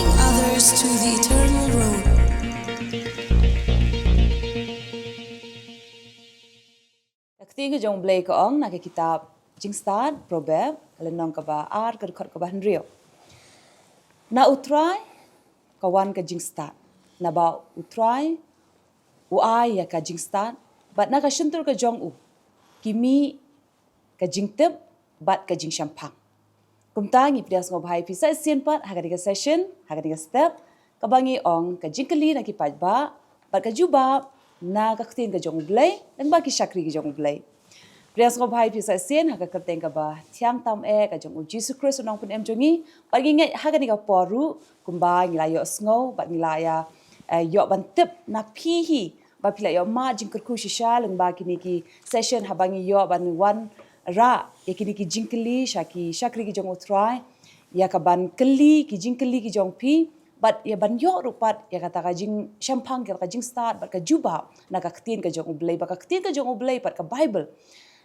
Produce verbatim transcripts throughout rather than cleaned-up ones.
Others to the eternal road. Ka ktien ka jong U Blei ka ong na ka kitab Jingstad, Proverb, ka lynnong kaba ar, ka dkhot kaba hynriew. Na U Trai ka wan ka jingstad, naba U Trai u ai ïa ka jingstad, bad na ka shyntur ka jong u ki mih ka jingtip bad ka jingshemphang. Kumta ngi pdiang sngewbha ïa phi sa shisien pat ha kane ka session, ha kane ka step, kaba ngi ong ka jingkylli na ki paidbah bad ka jubab na ka ktien ka jong U Blei, lyngba ki shakri ki jong U Blei. Pdiang sngewbha ïa phi sa shisien ha ka kyrteng kaba thiang tam eh ka jong U Jisu Khrist U Nongpynim jong ngi. Bad ngi ngeit ha kane ka por ruh kumba ngi la ïohsngew bad ngi la ïa, eh, ïoh ban tip na phi hi ba phi la ïoh mad jingkyrkhu shisha lyngba kine ki session haba ngi ïoh ban wanrah ïa kine ki jingkylli sha ki shakri ki jong U Trai, ïa ka ban kylli ki jingkylli ki jong phi, bad ïa ban ïoh ruh pat ïa kata ka jingshemphang, ïa ka jingstad bad ka jubab na ka ktien ka jong U Blei, bad ka ktien ka jong U Blei bad ka Bible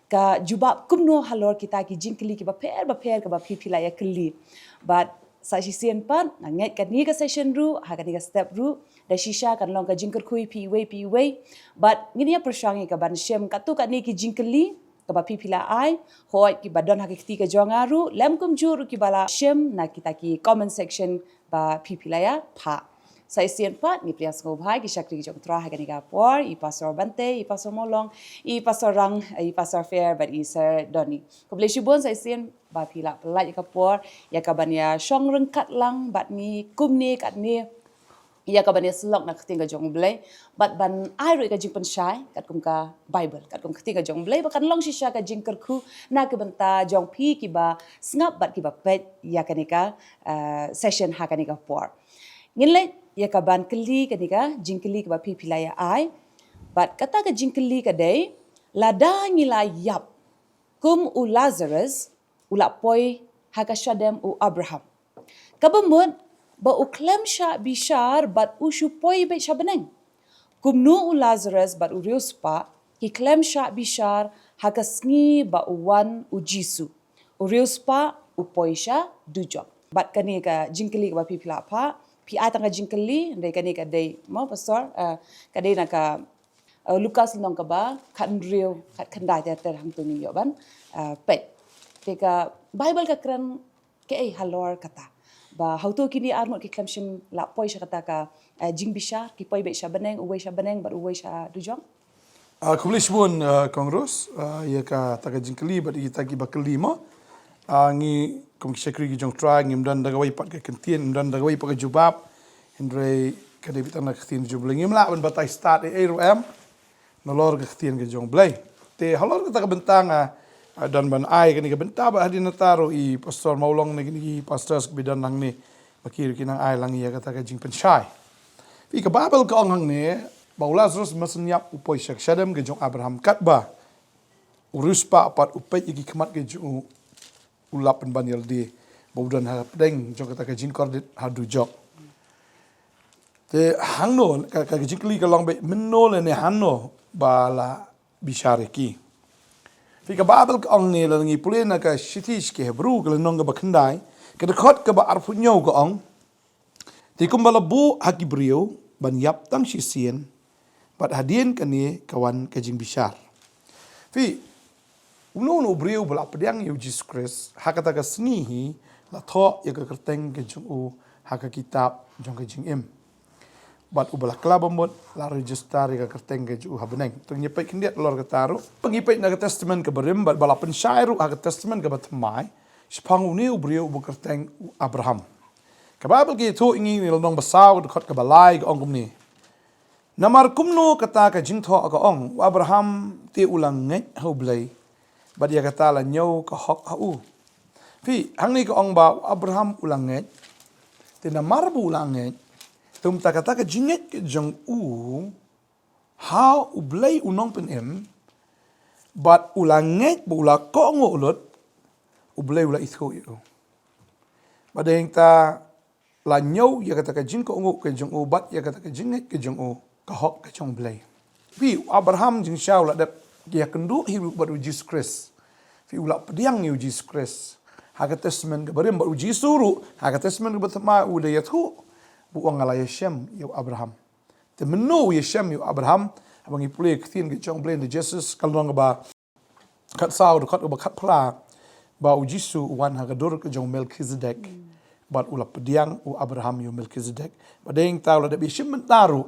ka jubab kumno halor kita ki jingkylli kiba pher bapher kaba phi phi la ïa kylli. Bad sa shisien pat nga ngeit kane ka session ruh ha kane ka step ruh da shisha kan long ka jingkyrkhu ïa phi iwei pa iwei. Bad ngin ïa pyrshang ïa ka ban shem katto katne ki jingkylli kaba phi phi la ai, hooid kiba don ha ki kti ka jong nga ruh, lem kumjuh ruh kiba la shem na kita ki comment section ba phi phi la ïa phah. Sa shisien pat ngi pdiang sngewbha ïa ki shakri ki jong U Trai ha kane ka por, i Pastor Bante, i Pastor Mawlong, i Pastor Rang, i Pastor Fair bad i Sir Donny. Khublei shibun sa shisien ba phi la pyllait ïa ka por ïa ka ban ïa shong ryngkat lang bad ngi kumne katne, ïa ka ban ïa syllok na ka ktien ka jong U Blei bad ban ai ruh ïa ka jingpynshai katkum ka Bible, katkum ka ktien ka jong U Blei, ba kan long shisha ka jingkyrkhu na ka bynta jong phi kiba sngap bad kiba peit ïa kane ka, eh, session ha kane ka por. Ngin leit ïa ka ban kylli kane ka jingkylli kaba phi phi la ïa ai. Bad kata ka jingkylli ka dei, lada ngi la ïap kum u Lazarus u la poi ha ka shadem u Abraham, kaba mut ba u khlem shah bishar bad u shu poi beit sha bneng, kumno u Lazarus bad u riewspah ki khlem shah bishar ha ka sngi ba u wan u Jisu, u riewspah u poi sha dujok? Bad kane ka jingkylli kaba phi phi la phah, phi ai tang ka jingkylli, hynrei kane ka dei, mo Pastor, eh, ka dei na ka, eh, Lukas lynnong kaba khathynriew, khatkhyndai ter ter hangto ngi ïoh ban, eh, peit. Te ka Bible ka kren kaei halor kata, ba hato kine arngut ki khlem shym la poi sha kata ka, eh, jingbishar, ki poi beit sha bneng, uwei sha bneng bad uwei sha dujok? Ah, khublei shibun, ah, Kong Ros, ah, ïa kata ka jingkylli bad ïa kita kiba kylli mo. Ah, ngi kum ki shakri ki jong U Trai ngim don da kawei pat ka kyntien, ngim don da kawei pat ka jubab. Hynrei ka dei beit tang na ka ktien jong U Blei, ngim lah ban batai stad ei ei ruh em nalor ka ktien ka jong U Blei. Te halor kata ka bynta nga, ah, don ban ai kane ka bynta bad hadien nangta ruh i Pastor Mawlong ne kine ki pastors kiba don hangne, ba ki ruh kin nang ai lang ïa kata ka jingpynshai. Phi, ka Bible ka ong hangne ba u Lazarus Mynsiem Ïap u poi sha ka shadem ka jong u Abraham, katba u riewspah pat u peit ïa ki khmat ka jong u, u lap pynban ïalade ba u don hapdeng jong kata ka jingkordit ha dujok. Te hangno, ka, ka jingkylli ka long beit mynno lane hangno ba la bishar ïa ki. Phi, ka Bible ka ong ne, lada ngi pule na ka shithi sha ki Hebru ka lynnong kaba khyndai, ka dkhot kaba arphew hynñiew ka ong, te kumba la buh ha ki briew ban ïap tang shisien, bad hadien kane ka wan ka jingbishar. Phi, uno uno u briew ba la pdiang ïa u Jisu Khrist ha kata ka sngi hi la thoh ïa ka kyrteng ka jong u ha ka kitab jong ka jingim. Bad uba la kylla bamut la register ïa ka kyrteng ka jong u ha bneng. To ngin ïa peit khyndiat halor kata ruh. Ngi peit na ka Testament kaba rim bad ba la pynshai ruh ha ka Testament kaba thymmai shaphang une u briew uba kyrteng u Abraham. Ka Bible ka ïathuh ïa ngi na lynnong ba saw, dkhot kaba lai, ka ong kumne: Namar kumno kata ka jingthoh ka ong, u Abraham te u la ngeit ha U Blei, bad ïa kata la ñiew ka hok ha u. Phi, hangne ka ong ba u Abraham u la ngeit. Te namar ba u la ngeit, te kumta kata ka jingngeit ka jong u ha U Blei U Nongpynim, bad u la ngeit bad u la kohnguh lut, U Blei u la ithuh ïa u. Bad hangta la ñiew ïa kata ka jingkohnguh ka jong u bad ïa kata ka jingngeit ka jong u ka hok ka jong U Blei. Phi, u Abraham jingshisha u la dep ïakynduh hi ruh bad u Jisu Khrist. Phi, u la pdiang ïa u Jisu Khrist. ha ka Testament ka barim, bad u Jisu ruh ha ka Testament ka bathymmai u da ïathuh, u ong nga la ïashem ïa u Abraham. Te mynno u ïashem ïa u Abraham? Haba ngi pule ka ktien ka jong u Blei na Genesis ka lynnong kaba khatsaw dkhot kaba khatphra, ba u Jisu u wan ha ka dur ka jong u Melkhizedek. Bad u la pdiang u Abraham ïa u Melkhizedek. Bad dei nangta u la dep ïashim mynta ruh,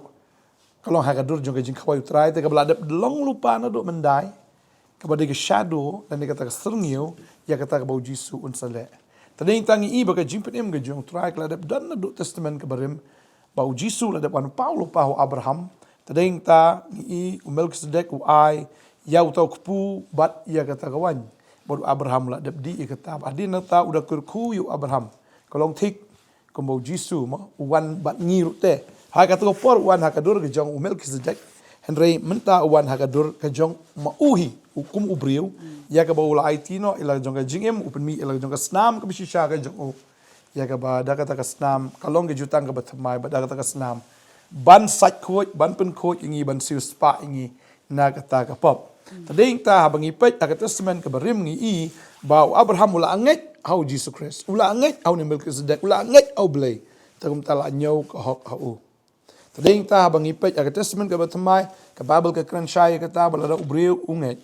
ka long ha ka dur jong ka jingkhawai u Trai, te kaba la dep long lypa naduh myndai, kaba dei ka shadow lane kata ka syrngiew ïa kata kaba u Jisu un sa leh. Te dei nangta ngi i ba ka jingpynim ka jong u Trai ka la dep don naduh Testament ka barim, ba u Jisu la dep wan paw lypa ha u Abraham. Te dei nangta ngi i u Melkhizedek u ai ïa uta u kpu bad ïa kata ka waiñ, bad u Abraham la dep dih ïa kata. Bad hadien nangta u da kyrkhu ïa u Abraham. Ka long thik kumba u Jisu mo u wan bad ngi ruh te. Ha kata ka por u wan ha ka dur ka jong u Melkhizedek, hynrei mynta u wan ha ka dur ka jong ma u hi, u kum u briew, ïa kaba u la aiti noh ïa la jong ka jingim, u pynmih ïa la jong ka snam kaba shisha ka jong u, ïa kaba da kata ka snam ka long ka jutang kaba thymmai, bad da kata ka snam ban sait khuid, ban pynkhuid ïa ngi, ban siewspah ïa ngi na kata ka pop. Te dei nangta haba ngi peit ha ka Testament ka barim ngi i ba u Abraham u la ngeit ha u Jisu Khrist, u la ngeit ha une u Melkhizedek, u la ngeit ha u Blei. Te kumta la ñiew ka hok ha u. Te dei nangta haba ngi peit ha ka Testament ka bathymmai, ka Baibl ka kren shai ïa kata ba lada u briew u ngeit,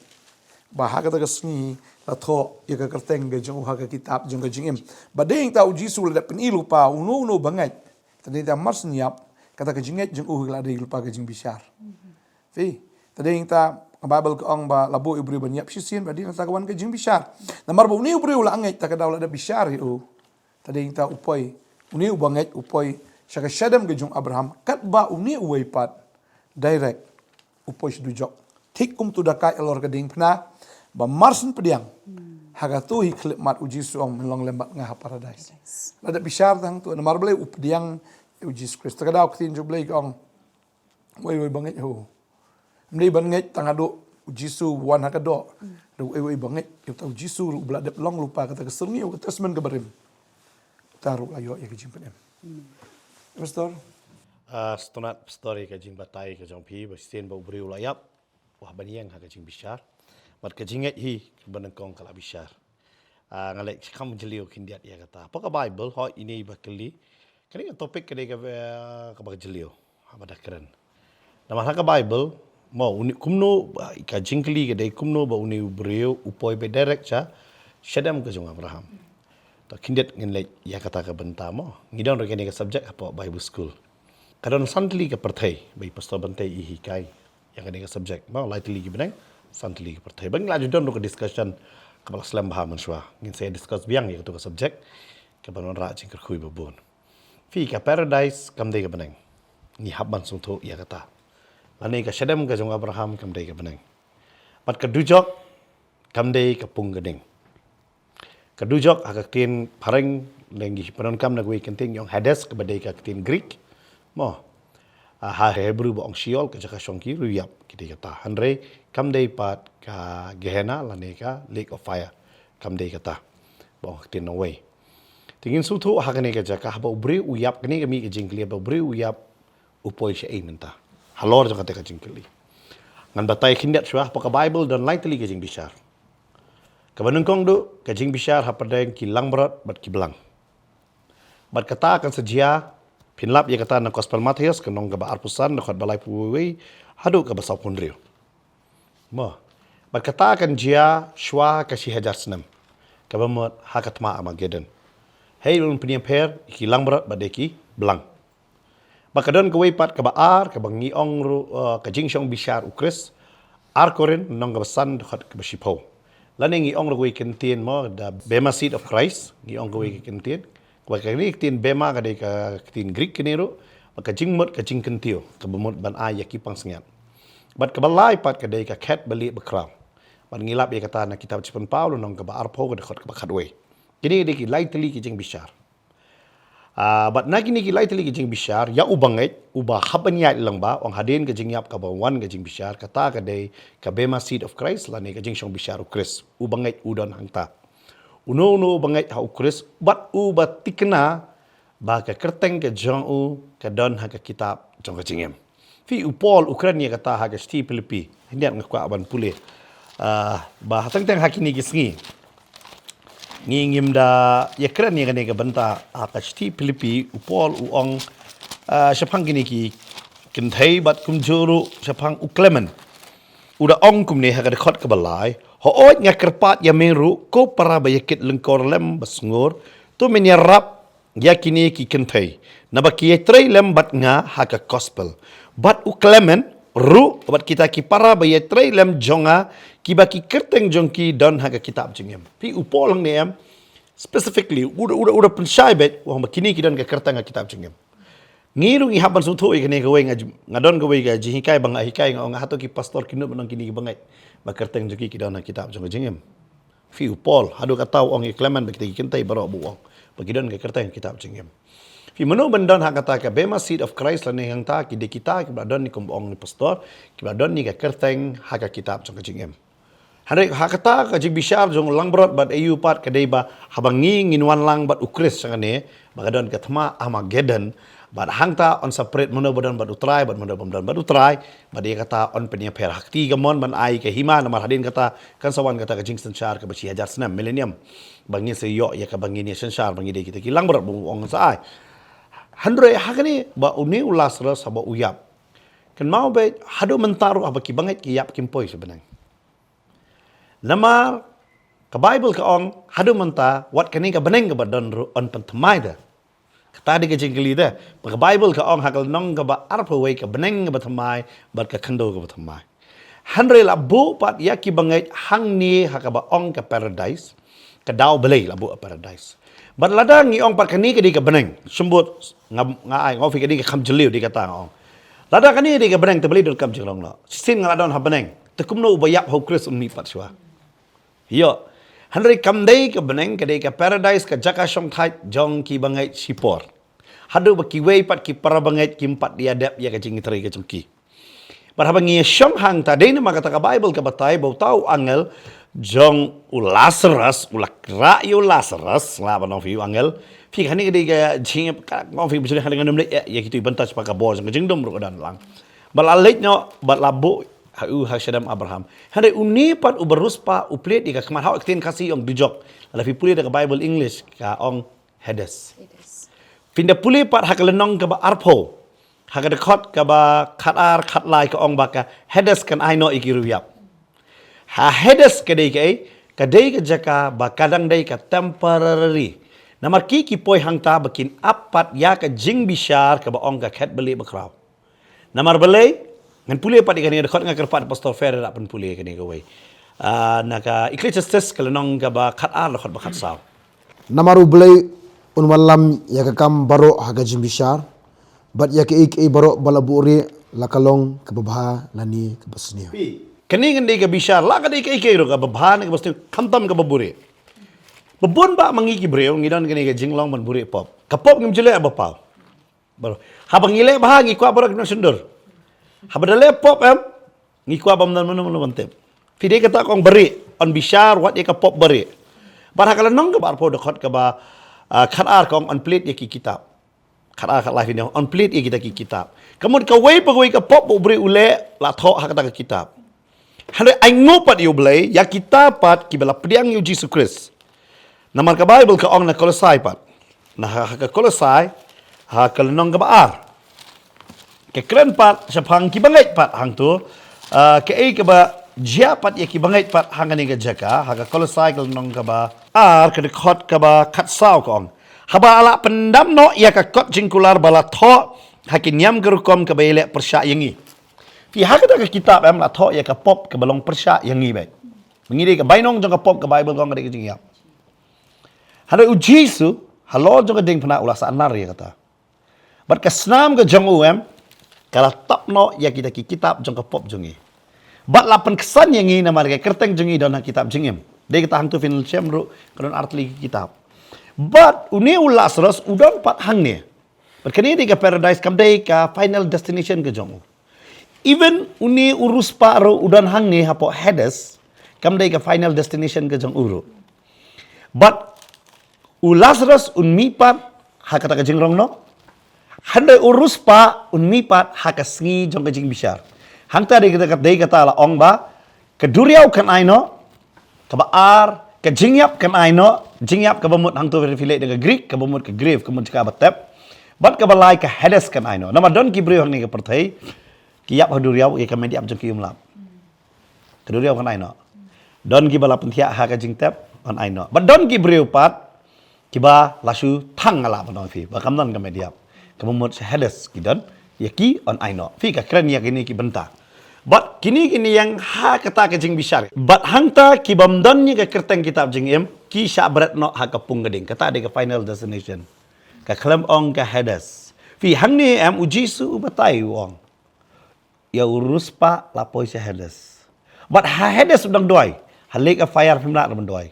ba ha kata ka sngi la thoh ïa ka kyrteng ka jong u ha ka kitab jong ka jingim. Bad dei nangta u Jisu u la dep pyni lypa uno uno ba ngeit. Te dei nangta mar shen ïap, kata ka jingngeit jong u ka la dei lypa ka jingbishar. Phi, te dei nangta ka Baibl ka ong ba la buh ïa u briew ban ïap shisien, bad hadien nangta ka wan ka jingbishar. Namar ba une u briew u la ngeit, te ka daw la dep bishar ïa u. Te dei nangta u poi, une u ba ngeit u poi sha ka shadem ka jong u Abraham, katba une uwei pat direct u poi sha dujok. Thik kum uto u dakaid halor ka diengphna, ba mar shen pdiang, ha kato hi khyllipmat u Jisu u ong men long lem bad nga ha Paradise. La dep bishar tang to, namar balei? U pdiang ïa u Jisu Khrist. Te ka daw ka ktien jong u Blei ka ong, uwei uwei ba ngeit ha u. Ym dei ban ngeit tang haduh u Jisu u wan ha ka doh. Hynrei uwei uwei ba ngeit ïa uta u Jisu ruh uba la dep long lypa, kata ka syrngiew ka Testament ka barim, uta ruh la ïoh ïa ka jingpynim. Pastor? Ah, sngewtynnat pastor ïa ka jingbatai ka jong phi, ba shisien ba u briew u la ïap, u hap ban ïeng ha ka jingbishar. Bad ka jingngeit hi kaba nyngkong ka la bishar. Ah, nga leh kham jylliew khyndiat ïa kata. Hapoh ka Baibl, hooid, ine i ba kylli, kane ka topic ka dei kaba, kaba jylliew, haba da kren. Namar ha ka Baibl, mo, une, kumno, ka jingkylli ka dei kumno ba une u briew u poi beit direct sha shadem ka jong u Abraham. To khyndiat ngin leit ïa kata ka bynta, mo. Ngi don ruh kane ka subject hapoh Bible School. Ka don san tylli ka pyrthei ba i Pastor Bantei i hikai ïa kane ka subject, mo, lai tylli ki bneng, san tylli ka pyrthei. Ba ngi la ju don ruh ka discussion kaba la slem bha mynshuwa. Ngin sa ïa discuss biang ïa kato ka subject, kaban wanrah jingkyrkhu iba bun. Phi, ka Paradise kam dei ka bneng. Ngi hap ban sngewthuh ïa kata. Lane ka shadem ka jong u Abraham kam dei ka bneng. Bad ka dujok kam dei ka pung ka ding. Ka dujok ha ka ktien phareng, lane ngi pyndonkam na kawei ka ktien ngi ong Hades, kaba dei ka ktien Greek. Mo. Ah, ha Hebrew ba ong Sheol, ka jaka shong ki riew ïap, ki dei kata. Hynrei kam dei pat ka Gehenna lane ka Lake of Fire. Kam dei kata ba ong ha ka ktien Nongwei. Te ngin sngewthuh ha kane ka jaka, haba u briew u ïap, kane ka mih ka jingkylli, haba u briew u ïap, u poi shaei mynta? Halor jong kata ka jingkylli, ngan batai khyndiat shuwa, hapoh ka Baibl don lai tylli ka jingbishar. Kaba nyngkong duh, ka jingbishar hapdeng ki langbrot bad ki blang. Bad kata kan sa jia, phin lap ïa kata na Gospel Mathaios, ka lynnong kaba arphew san, dkhot ba laiphew wei haduh kaba sawphew hynriew. Mo. Bad kata kan jia shuwa ka shi hajar snem, kaba mut ha ka thma Armageddon. Hei, un pynïapher ïa ki langbrot bad ïa ki blang. Bad ka don kawei pat kaba ar, kaba ngi ong ruh, eh, ka jingshong bishar u Khrist. Ar Korinth, lynnong kaba san, dkhot kaba shiphew. Lane ngi ong ruh kawei ka ktien, mo, the Bema Seat of Christ, ngi ong kawei ka ktien. Kaba kane ka ktien Bema ka dei ka ktien Greek kane ruh. Bad ka jingmut ka jingkyntiew, kaba mut ban ai ïa ki pansngiat. Bad kaba lai pat ka dei ka khet balieh bakhraw. Bad ngi lap ïa kata na kitab Jingpynpaw, lynnong kaba arphew, ka dkhot kaba khatwei. Kine ki dei ki lai tylli ki jingbishar. Ah, bad na kine ki lai tylli ki jingbishar, ïa u ba ngeit, uba hap ban ïaid lyngba, ong hadien ka jingïap kaba wan ka jingbishar, kata ka dei ka Bema Seat of Christ, lane ka jingshong bishar u Khrist. U ba ngeit u don hangta. Uno uno uba ngeit ha u Khrist, bad uba thikna ba ka kyrteng ka jong u ka don ha ka kitab jong ka jingim. Phi, u Paul u kren ïa kata ha ka shithi Philippi. Khyndiat nga kwah ban pule. Ah, ba ha teng teng ha kine ki sngi, Ngi ngim da ïakren ïa kane ka bynta, ha ka shithi Philippi u Paul u ong, ah, shaphang kine ki kynthei bad kumjuh ruh shaphang u Clement. U da ong kumne ha ka dkhot kaba lai, hooid nga kyrpad ïa me ruh ko para ba ïa kit lyngkor lem ba sngur, to men ïarap ïa kine ki kynthei. Naba ki ïatrei lem bad nga ha ka gospel. Bad u Clement ruh bad kita ki para ba ïatrei lem jong nga kiba ki kyrteng jong ki don ha ka kitab jingim. Phi u Paul hangne em, specifically, u da, u da, u da pynshai beit, u ong ba kine ki don ka kyrteng ha kitab jingim. Ngi ruh ngi hap ban sngewthuh ïa kane kawei, nga, nga don kawei ka jinghikai ba nga hikai, nga ong hato ki pastor ki nud ban ong kine ki bangeit ba kyrteng jong ki ki don ha kitab jong ka jingim. Phi u Paul, haduh katta u ong ïa Clement bad kita ki kynthei baroh ba u ong ba ki don ka kyrteng ha kitab jingim. Phi mano ban don ha kata ka bema seat of Christ lane hangta ki dei kita kiba la don ne kumba ong ne pastor, kiba la don ne ka kyrteng ha ka kitab jong ka jingim. Hynrei ha kata ka jingbishar jong u langbrot bad aïu pat ka dei ba haba ngi ngin wan lang bad u Khrist sha kane, ba ka don ka thma Armageddon, bad hangta yn separate mano ba don bad u Trai bad mano bym don bad u Trai, bad ïa kata yn pynïapher. Ha kti kamon ban ai ka hima, namar hadien kata kan sa wan kata ka jingsynshar kaba shi hajar snem, millennium, ba ngin sa ïoh ïa kaba ngin ïa synshar ba ngi dei kita ki langbrot ba u ong sa ai. Hynrei ha kane ba une u Lasarus haba u ïap, kynmaw beit, haduh mynta ruh haba ki bangeit ki ïap kim poi sha bneng. Namar ka Baibl ka ong haduh mynta wat kane ka bneng kaba don ruh yn pynthymmai te. Kata dei ka jingkylli te. Ba ka Baibl ka ong ha ka lynnong kaba arphew wei, ka bneng kaba thymmai bad ka khyndew kaba thymmai. Hynrei la buh pat ïa ki bangeit hangne ha kaba ong ka paradise, ka daw Blei la buh ha paradise. Bad lada ngi ong pat kane ka dei ka bneng, sngewbha nga, nga ai, nga ong phi ka dei ka kham jylliew, dei kata nga ong. Lada kane ka dei ka bneng, te balei donkam jingrong noh? Shisien nga la don ha bneng, te kumno uba ïap ha u Khrist un mih pat shuwa? Ïoh. Hynrei kam dei ka bneng, ka dei ka paradise, ka jaka shongthait jong ki bangeit shipor. Haduh ba kiwei pat ki para bangeit kim pat ïa dep ïa ka jingïatrei ka jong ki. Bad haba ngi ïa shong hangta, dei namar kata ka Baibl ka batai ba uta u angel jong u Lasarus, u la rah ïa u Lasarus, la ban ong phi u angel. Phi kane ka dei ka jing, ka ong phi bujur kane ngam leh ïa kitu i bynta, shaphang ka bor jong ka jingdum ruh ka don lang. Bad la leit noh bad la buh ha u ha shadem Abraham. Hynrei une pat uba riewspah u plied ïa ka khmat, ha ka ktien Khasi ong dujok. Lada phi pule da ka Baibl English ka ong Hades. Phin da pule pat ha ka lynnong kaba arphew, ha ka dkhot kaba khatar khatlai ka ong ba ka Hades kan ai noh ïa ki riewïap. Ha Hades ka dei kaei? Ka dei ka jaka ba ka dang dei ka temporary. Namar ki ki poi hangta ba kin ap pat ïa ka jingbishar kaba ong ka khet balieh bakhraw. Namar balei? Ngan pule pat ïa kane ka dkhot, nga kyrpad Pastor Fer ïa pynpule ïa kane kawei. Ah, na ka Ecclesiastes ka lynnong kaba khatar, dkhot ba khatsaw. Namar U Blei un wallam ïa ka kam baroh ha ka jingbishar, bad ïa kaei kaei baroh ba la buhrieh, la ka long kaba bha lane kaba sniew. Kane kan dei ka bishar, la ka dei kaei kaei ruh, kaba bha ne kaba sniew, khamtam kaba buhrieh. Ba bun bah ma ngi ki briew ngi don kane ka jinglong ban buhrieh pop. Ka pop ngim ju leh ba paw. Baroh. Haba ngi leh bha ngi kwah baroh ki nongshondur. Haba da leh pop em, ngi kwah bym don mano mano ban tip. Phi, dei kata ka ong barieh, yn bishar wat ïa ka pop barieh. Bad ha ka lynnong kaba arphew, dkhot kaba, ah, khatar ka ong yn plied ïa ki kitab. Khatar khatlai phi, yn plied ïa kita ki kitab. Ka mut kawei pa kawei ka pop ba u briew u leh la thoh ha kata ka kitab. Hynrei ainguh pat ïa U Blei ïa kita pat kiba la pdiang ïa U Jisu Khrist. Namar ka Baibl ka ong na Kolosai pat. Na ha, ha ka Kolosai, ha ka lynnong kaba ar. Ka kren pat shaphang ki bangeit pat hangto, ah, kaei kaba jia pat ïa ki bangeit pat ha kane ka jaka, ha ka Kolosai ka lynnong kaba ar, ka dkhot kaba khatsaw ka ong. Haba la pyndam noh ïa ka kot jingkular ba la thoh ha ki niam ka rukom kaba ïaleh pyrshah ïa ngi. Phi, ha kata ka kitab em la thoh ïa ka pop kaba long pyrshah ïa ngi beit. Ngi dei ka bainong jong ka pop, ka Baibl ka ong ka dei ka jingïap. Hynrei U Jisu, halor jong ka diengphna u la sahnarphna ïa kata. Bad ka snam ka jong u em, ka la tap noh ïa kita ki kitab jong ka pop jong ngi. Bad la pynksan ïa ngi namar ka kyrteng jong ngi don ha kitab jingim. Dei kata hangto phin shem ruh, ka don artylli ki kitab. Bad une u Lasarus u don pat hangne. Bad kane dei ka paradise, kam dei ka final destination ka jong u. Even une u riewspah ruh u don hangne hapoh Hades, kam dei ka final destination ka jong u ruh. Bad u Lasarus un mih pat ha kata ka jingrong noh. Hynrei u riewspah un mih pat ha ka sngi jong ka jingbishar. Hangta dei kata, dei kata la ong ba ka duriaw kan ai noh, kaba ar, ka jingïap kan ai noh, Jingïap kaba mut hangto phi leh da ka Greek, kaba mut ka grave, ka mut jaka ba tep. Bad kaba lai ka Hades kan ai noh. Namar don ki briew hangne ka pyrthei, ki ïap ha duriaw, ïa ka met ïap jong ki um lap. Ka duriaw kan ai noh. Don kiba la pynthiah ha ka jingtep, kan ai noh. Bad don ki briew pat, kiba la shu thang nga lah ban ong phi, ba kam don ka met ïap. Kaba mut sha Hades ki don, ïa ki yn ai noh. Phi, ka kren ïa kine ki bynta. Bad kine kine ïeng ha kata ka jingbishar. Bad hangta ki bym don ïa ka kyrteng kitab jingim, ki shah bret noh ha ka pung ka ding. Kata dei ka final destination. Ka khlem ong ka Hades. Phi, hangne em u Jisu u batai u ong, ïa u riewspah la poi sha Hades. Bad ha Hades u dang duwai. Ha lake of fire phim lah ruh ban duwai.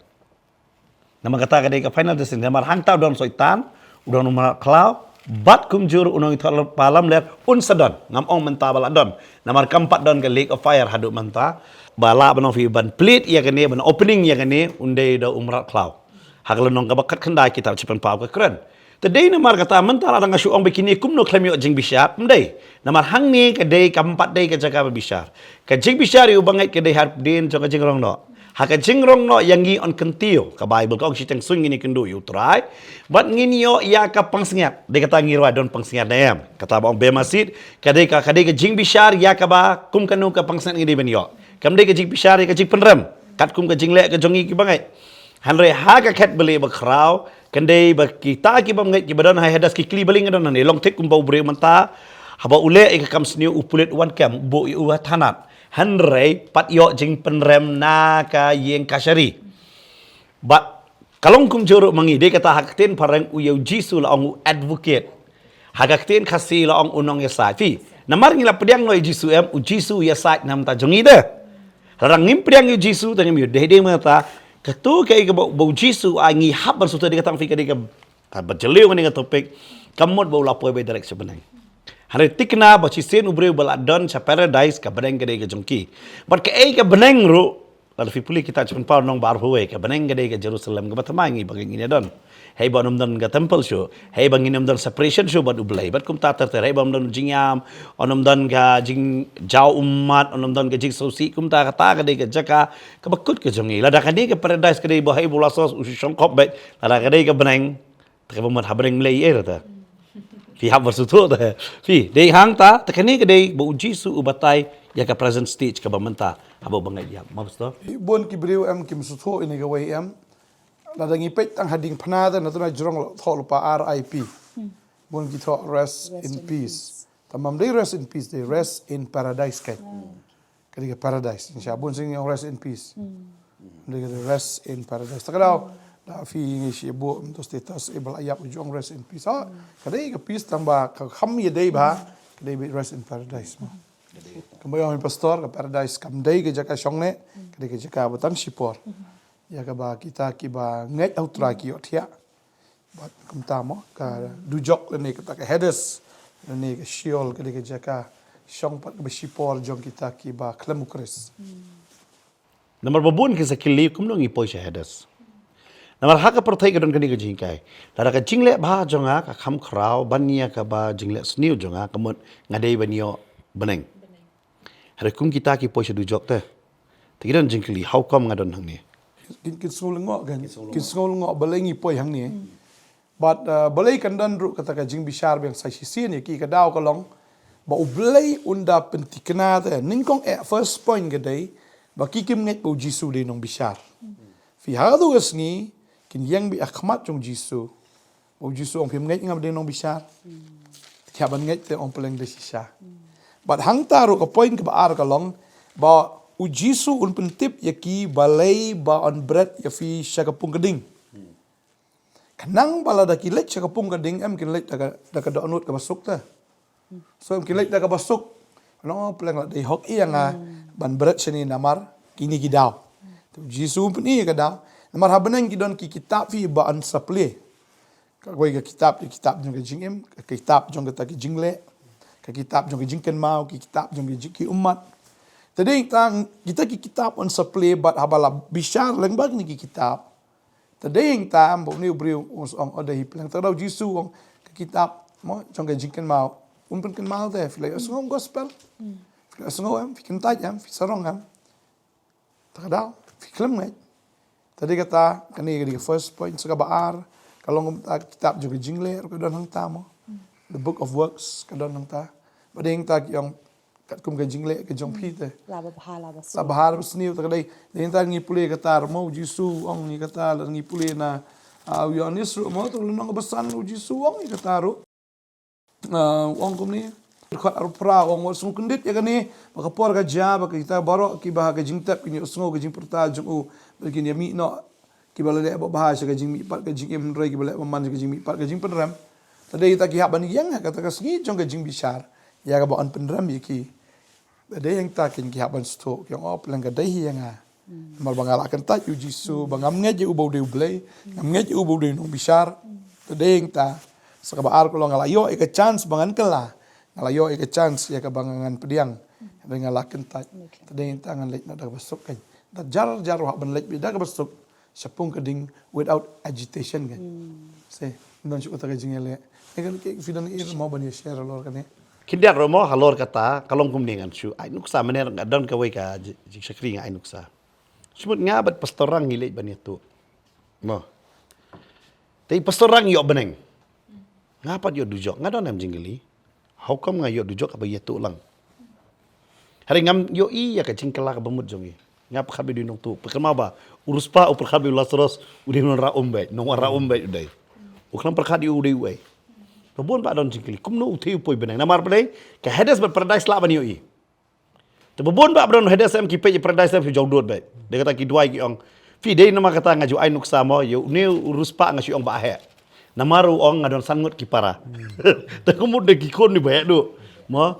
Namar kata ka dei ka final destination. Namar hangta u don Soitan, u don u mrad khlaw, bad kumjuh u nongïathuhlypa lamler, un sa don, ngam ong mynta ba la don. Namar kam pat don ka lake of fire haduh mynta, ba lah ban ong phi ban plie ïa kane, ban opening ïa kane, un dei da u mrad khlaw. Ha ka lynnong kaba khatkhyndai kitab Jingpynpaw ka kren. Te dei namar kata mynta lada nga shu ong ba kine kumno khlem ïoh jingbishar, ym dei. Namar hangne ka dei kam pat dei ka jaka ba bishar. Ka jingbishar ïa u bangeit ka dei hadien jong ka jingrong noh. Ha ka jingrong noh ïa ngi yn kyntiew. Ka Baibl ka ong shiteng suiñ ngin ïakynduh ïa u Trai. Bad ngin ïoh ïa ka pansngiat. Dei kata ngi rwai don pansngiat ne em. Kata ba ong bema seat. Ka dei ka, ka dei ka jingbishar ïa kaba kum kano ka pansngiat ngi dei ban ïoh. Kam dei ka jingbishar ïa ka jingpynrem. Katkum ka jingleh ka jong ngi ki bangeit. Hynrei ha ka khet balieh bakhraw, kan dei ba kita ki bym ngeit ki ba don ha Hades ki kylli balei nga don hangne, long thik kumba u briew mynta, haba u leh ïa ka kam sniew u pulit u wan kem, u buh ïa u ha thanat. Hynrei pat ïoh jingpynrem na ka ïing kashari. Bad ka long kumjuh ruh ma ngi, dei kata ha ka ktien phareng u ïa u Jisu la ong u advocate. Ha ka ktien Khasi la ong u nongïasaid. Phi, namar ngi la pdiang noh ïa u Jisu em, u Jisu u ïasaid na ka bynta jong ngi de. Lada ngim pdiang ïa u Jisu, te ngim ïoh dei dei mynta. Kato kaei kaba, ba u Jisu u ai ngi hap ban sngewthuh, dei kata phi, ka dei ka, kaba jylliew kane ka topic. Ka mut ba u la poi ba direct sha bneng. Hynrei thikna ba shisien u briew ba la don sha paradise, ka bneng ka dei ka jong ki. Bad kaei ka bneng ruh, lada phi pule kitab Jingpynpaw lynnong ba arphew wei, ka bneng ka dei ka Jerusalem kaba thymmai ngi ba ngin ïa don. Hei ba ym don ka temple shuh, hei ba ngin ym don separation shuh bad u Blei. Bad kumta ter ter, hei ba ym don jingïam, ym don ka jingjaw ummat, ym don ka jingsngewsih, kumta kata ka dei ka jaka kaba kut ka jong ngi. Lada kane ka paradise ka dei ba hei ba u Lasaros u shong khop beit, lada ka dei ka bneng, te kaba mut ha bneng ym leh ei ei ruh te. Phi hap ban sngewthuh te. Phi, dei hangta, te kane ka dei ba u Jisu u batai ïa ka present stage kaba mynta haba u bangeit ïap. Mo pastor? Bun ki briew em kim sngewthuh ïa kane kawei em. Lada ngi peit tang ha diengphna te, na tu na jrong la thoh lypa R I P. Bun ki thoh rest in peace. Te ym dei rest in peace, dei rest in paradise kat. Ka dei ka paradise, ngi shah bun sien ngi ong rest in peace. Ka dei ka rest in paradise. Te ka daw, da phi ngi shu buh mynta status, eh, ba la ïap, ju ong rest in peace. Ha, ka dei ka peace tang ba ka kham ïadei bha, ka dei ba rest in paradise mo. Kumba ong u pastor, ka paradise kam dei ka jaka shong ne, ka dei ka jaka ba tang shipor. Ïa kaba kita kiba ngeit ha u Trai ki ïohthiah. Bad kumta mo, ka dujok lane kata ka Hades, lane ka Sheol, ka dei ka jaka shong pat kaba shipor jong kita kiba khlem u Khrist. Namar ba bun ki sa kylli kumno ngi poi sha Hades. Namar ha ka pyrthei ka don kane ka jinghikai. Lada ka jingleh bha jong nga ka kham khraw ban ïa kaba jingleh sniew jong nga, ka mut nga dei ban ïoh bneng. Hynrei kum kita ki poi sha dujok te, te ki don jingkylli, how come nga don hangne? Kin, kin sngew lyngngoh kan? Kin sngew lyngngoh balei ngi poi hangne. Bad, uh, balei kan don ruh kata ka jingbishar ba ïeng sa shisien ïa ki, ka daw ka long ba U Blei un da pynthikna te. Nyngkong eh, first point ka dei ba ki kim ngeit ba U Jisu u dei u nongbishar. Phi, ha kato ka sngi kin ïeng beit ha khmat jong U Jisu. Ba U Jisu u ong, phim ngeit nga ba dei u nongbishar? Te ki hap ban ngeit te, ong, pynlong da shisha. Bad hangta ruh ka point kaba ar ka long ba U Jisu un pyntip ïa ki balei ba un bret ïa phi sha ka pung ka ding. Khnang ba lada ki leit sha ka pung ka ding, em kin leit da ka, da ka dohnud kaba suk te. So em kin leit da kaba suk. Long, pynlong, la dei hok ïa nga ban bret shane namar kine ki daw. Te U Jisu un pyni ïa ka daw. Namar ha bneng ki don ki kitab, phi, ba un sa plie. Kawei ka kitab, ka kitab jong ka jingim, ka kitab jong kata ka jingleh, ka kitab jong ka jingkynmaw, ka kitab jong ka jing, ki ummat. Te dei tang kita ki kitab un sa plie bad haba la bishar lyngba kine ki kitab. Te dei tang ba une u briew un sa ong, o, dei hi pynlong. Te da U Jisu u ong, ka kitab mo jong ka jingkynmaw, un pynkynmaw te, phi la ïohsngew gospel. Phi la ïohsngew em, phi kyntait em, phi sarong em. Te ka daw, phi khlem ngeit. Te dei kata, kane ka dei ka first point. Sa kaba ar, ka long kumta, kitab jong ka jingleh ruh ka don hangta mo. The Book of Works ka don hangta. Bad dei hangta ki ong katkum ka jingleh ka jong phi te. La babha la basniew. La babha la basniew, te ka dei. Dei hangta ngi pule kata ruh mo, u Jisu u ong ïa kata, la ngi pule na, ah, u Ïoannis ruh mo, te u lynnong kaba san, u Jisu u ong ïa kata ruh. Ah, u ong kumne. Dkhot arphew phra, u ong wat sngew kyndit ïa kane, ba ka por ka jia, ba kita baroh kiba ha ka jingtep kin ïohsngew ka jingpyrta jong u, bad kin ïamih noh kiba la leh babha sha ka jingmihpat ka jingim, hynrei kiba leh bymman sha ka jingmihpat ka jingpynrem. Te dei kita ki hap ban ïeng ha kata ka sngi jong ka jingbishar, ïa kaba yn pynrem ïa ki. Te dei hangta kin ki hap ban sngewthuh, ki ong, oh, pleng ka dei hi ïa nga. Namar ba nga la kyntait ïa u Jisu, ba ngam ngeit ïa u ba u dei u Blei, ngam ngeit ïa u ba u dei u nongbishar. Te dei hangta, sa kaba ar ka long nga la ïoh ïa ka chance ba ngan kylla. Nga la ïoh ïa ka chance ïa kaba ngan pdiang. Hynrei nga la kyntait. Te dei hangta ngan leit noh da kaba suk kan. Da jar jar u hap ban leit beit da kaba suk shaphang ka ding without agitation kan. Se, don shu kata ka jingïaleh. Ïa kan ki phi don i mo ban ïa share halor kane. Khyndiat ruh mo halor kata, ka long kumne ngan shu ai nuksa, mynne nga don kawei ka ji-, jingshakri nga ai nuksa. Shu mut nga bad Pastor Rang ngi leit ban ïathuh. Mo. Te Pastor Rang ïoh bneng. Nga pat ïoh dujok, nga don em jingkylli. How come nga ïoh dujok haba ïathuh lang? Hynrei ngam ïohi ïa ka jingkylla kaba mut jong ngi. Nga pyrkhat ba u dei u nongtuh, pyrkhat ma ba u riewspah, u pyrkhat ba u Lazarus u dei u nongwanrah um beit, nongwanrah um beit u dei. U khlem pyrkhat ïa u dei uei. Ba bun ba don jingkylli, kumno u thied u poi bneng? Namar balei ka Hades bad Paradise lah ban ïohi. Te ba bun ba don Hades em ki peit ïa Paradise em ki jong dud beit. Dei kata ki duwai ki ong, phi, dei namar kata nga ju ai nuksa mo, ïa une u riewspah nga shu ong ba heh. Namar u ong nga don san ngut ki para. Te ka mut de ki khun ni ba heh duh. Mo.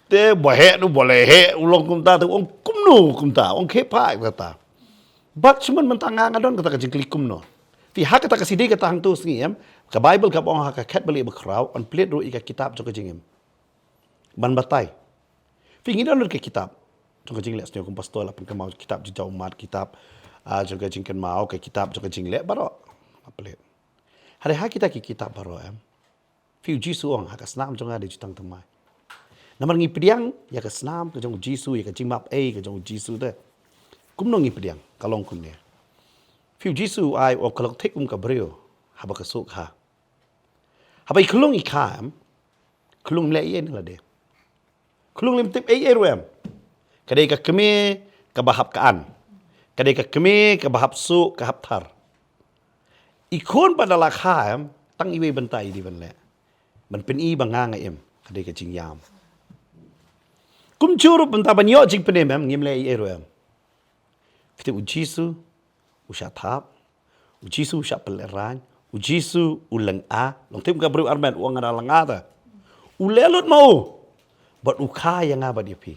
Te ba heh duh, ba la heh, u long kumta, te u ong kumno kumta, u ong khie pha kata. Bad shu mut mynta nga, nga don kata ka jingkylli kumno. Phi, ha kata ka sngi, dei kata hangto sngi em, ka Baibl kaba ong ha ka khet Balang bakhraw, yn plie ruh ïa ka kitab jong ka jingim. Ban batai. Phi, ngi don ruh ka kitab jong ka jingleh, sngewbha kum pastor la pynkynmaw kitab jingjaw ummat, kitab, ah, jong ka jingkynmaw, ka kitab jong ka jingleh baroh. Ba plie. Hynrei ha kita ki kitab baroh em, phi, u Jisu u ong ha ka snam jong nga dei jutang thymmai. Namar ngi pdiang ïa ka snam ka jong u Jisu, ïa ka jingmap ei ka jong u Jisu te. Kumno ngi pdiang? Ka long kumne. Phi, u Jisu u ai, u ong ka long thik kum ka briew haba ka suh kha. Haba i khyllung i kha em, khyllung im leh ei ei na lade. Khyllung im tip ei ei ruh em. Ka dei ka kmie kaba hap ka an. Ka dei ka kmie kaba hap suh, ka hap thar. I khun pat da la kha em, tang iwei bynta i dei ban leh. Ban pyni ba nga nga im, ka dei ka jingïam. Kumjuh ruh bynta ban ïoh jingpynim em, ngim leh ei ei ruh em. Kata u Jisu u shah thap, u Jisu u shah pynlehrain, u Jisu u lynga, long thik kum ka briew armet, u ong nga da lynga te. U leh lut ma u. Bad u kha ïa nga bad ïa phi.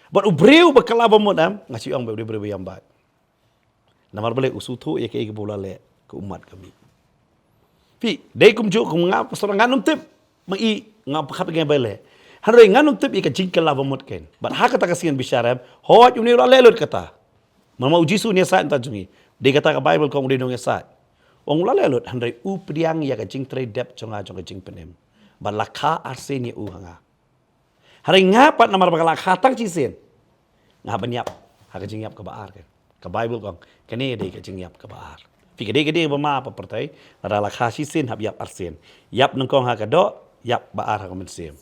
Bad u briew ba kylla ba mut em, nga shu ong ba u dei u briew ba ïam bad. Namar balei? U sngewthuh ïa kaei kaba u la leh, ka ummat ka mih. Phi, dei kumjuh kum nga, pastor, ngan ym tip. Ma i, nga pyrkhat ïa ka ba leh. Hynrei ngan ym tip ïa ka jingkylla ba mut kein. Bad ha kata ka sngi ngan bishar em, hooid une u la leh lut kata. Namar u Jisu un ïasaid na bynta jong ngi. Dei kata ka Baibl ka ong u dei u nongïasaid. U ong u la leh lut, hynrei u pdiang ïa ka jingtrei dep jong nga jong ka jingpynim. Bad la kha arsien ïa u ha nga. Hynrei nga pat namar ba nga la kha tang shisien, nga hap ban ïap ha ka jingïap kaba ar kein. Ka Baibl ka ong kane ka dei ka jingïap kaba ar. Phi, ka dei ka dei ba ma pa pyrthei, lada la kha shisien hap ïap arsien. Ïap nyngkong ha ka doh, ïap ba ar ha ka mynsiem.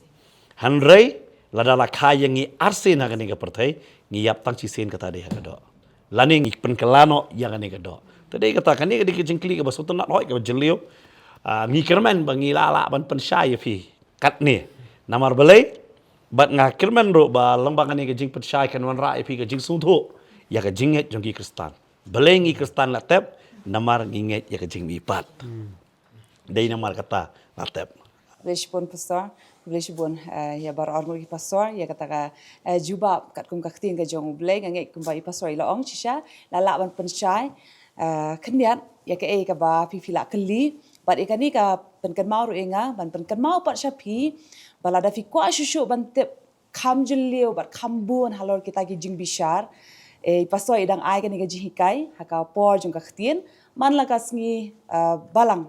Hynrei lada la kha ïa ngi arsien ha kane ka pyrthei, ngi ïap tang shisien kata dei ha ka doh. Lane ngi pynkylla noh ïa kane ka doh. Te dei kata, kane ka dei ka jingkylli kaba sngewtynnat hooid kaba jylliew. Ah, ngi kyrmen ba ngi lah lah ban pynshai ïa phi katne. Namar balei? Bad nga kyrmen ruh ba lyngba kane ka jingpynshai kan wanrah ïa phi ka jingsngewthuh ïa ka jingngeit jong ki Khristan. Balei ngi Khristan la tep? Namar ngi ngeit ïa ka jingmihpat. Dei namar kata la tep. Khublei shibun pastor, khublei shibun, eh, ïa baroh arngut ki pastor ïa kata ka, eh, jubab katkum ka ktien ka jong U Blei. Nga ngeit kumba i pastor i la ong shisha, la lah ban pynshai, eh, khyndiat ïa kaei kaba phi phi la kylli. Bad ïa kane ka pynkynmaw ruh ïa nga ban pynkynmaw pat sha phi ba lada phi kwah shuh shuh ban tip kham jylliew bad kham bun halor kita ki jingbishar, eh, i pastor i dang ai kane ka jinghikai ha ka por jong ka ktien man la ka sngi, eh, Balang,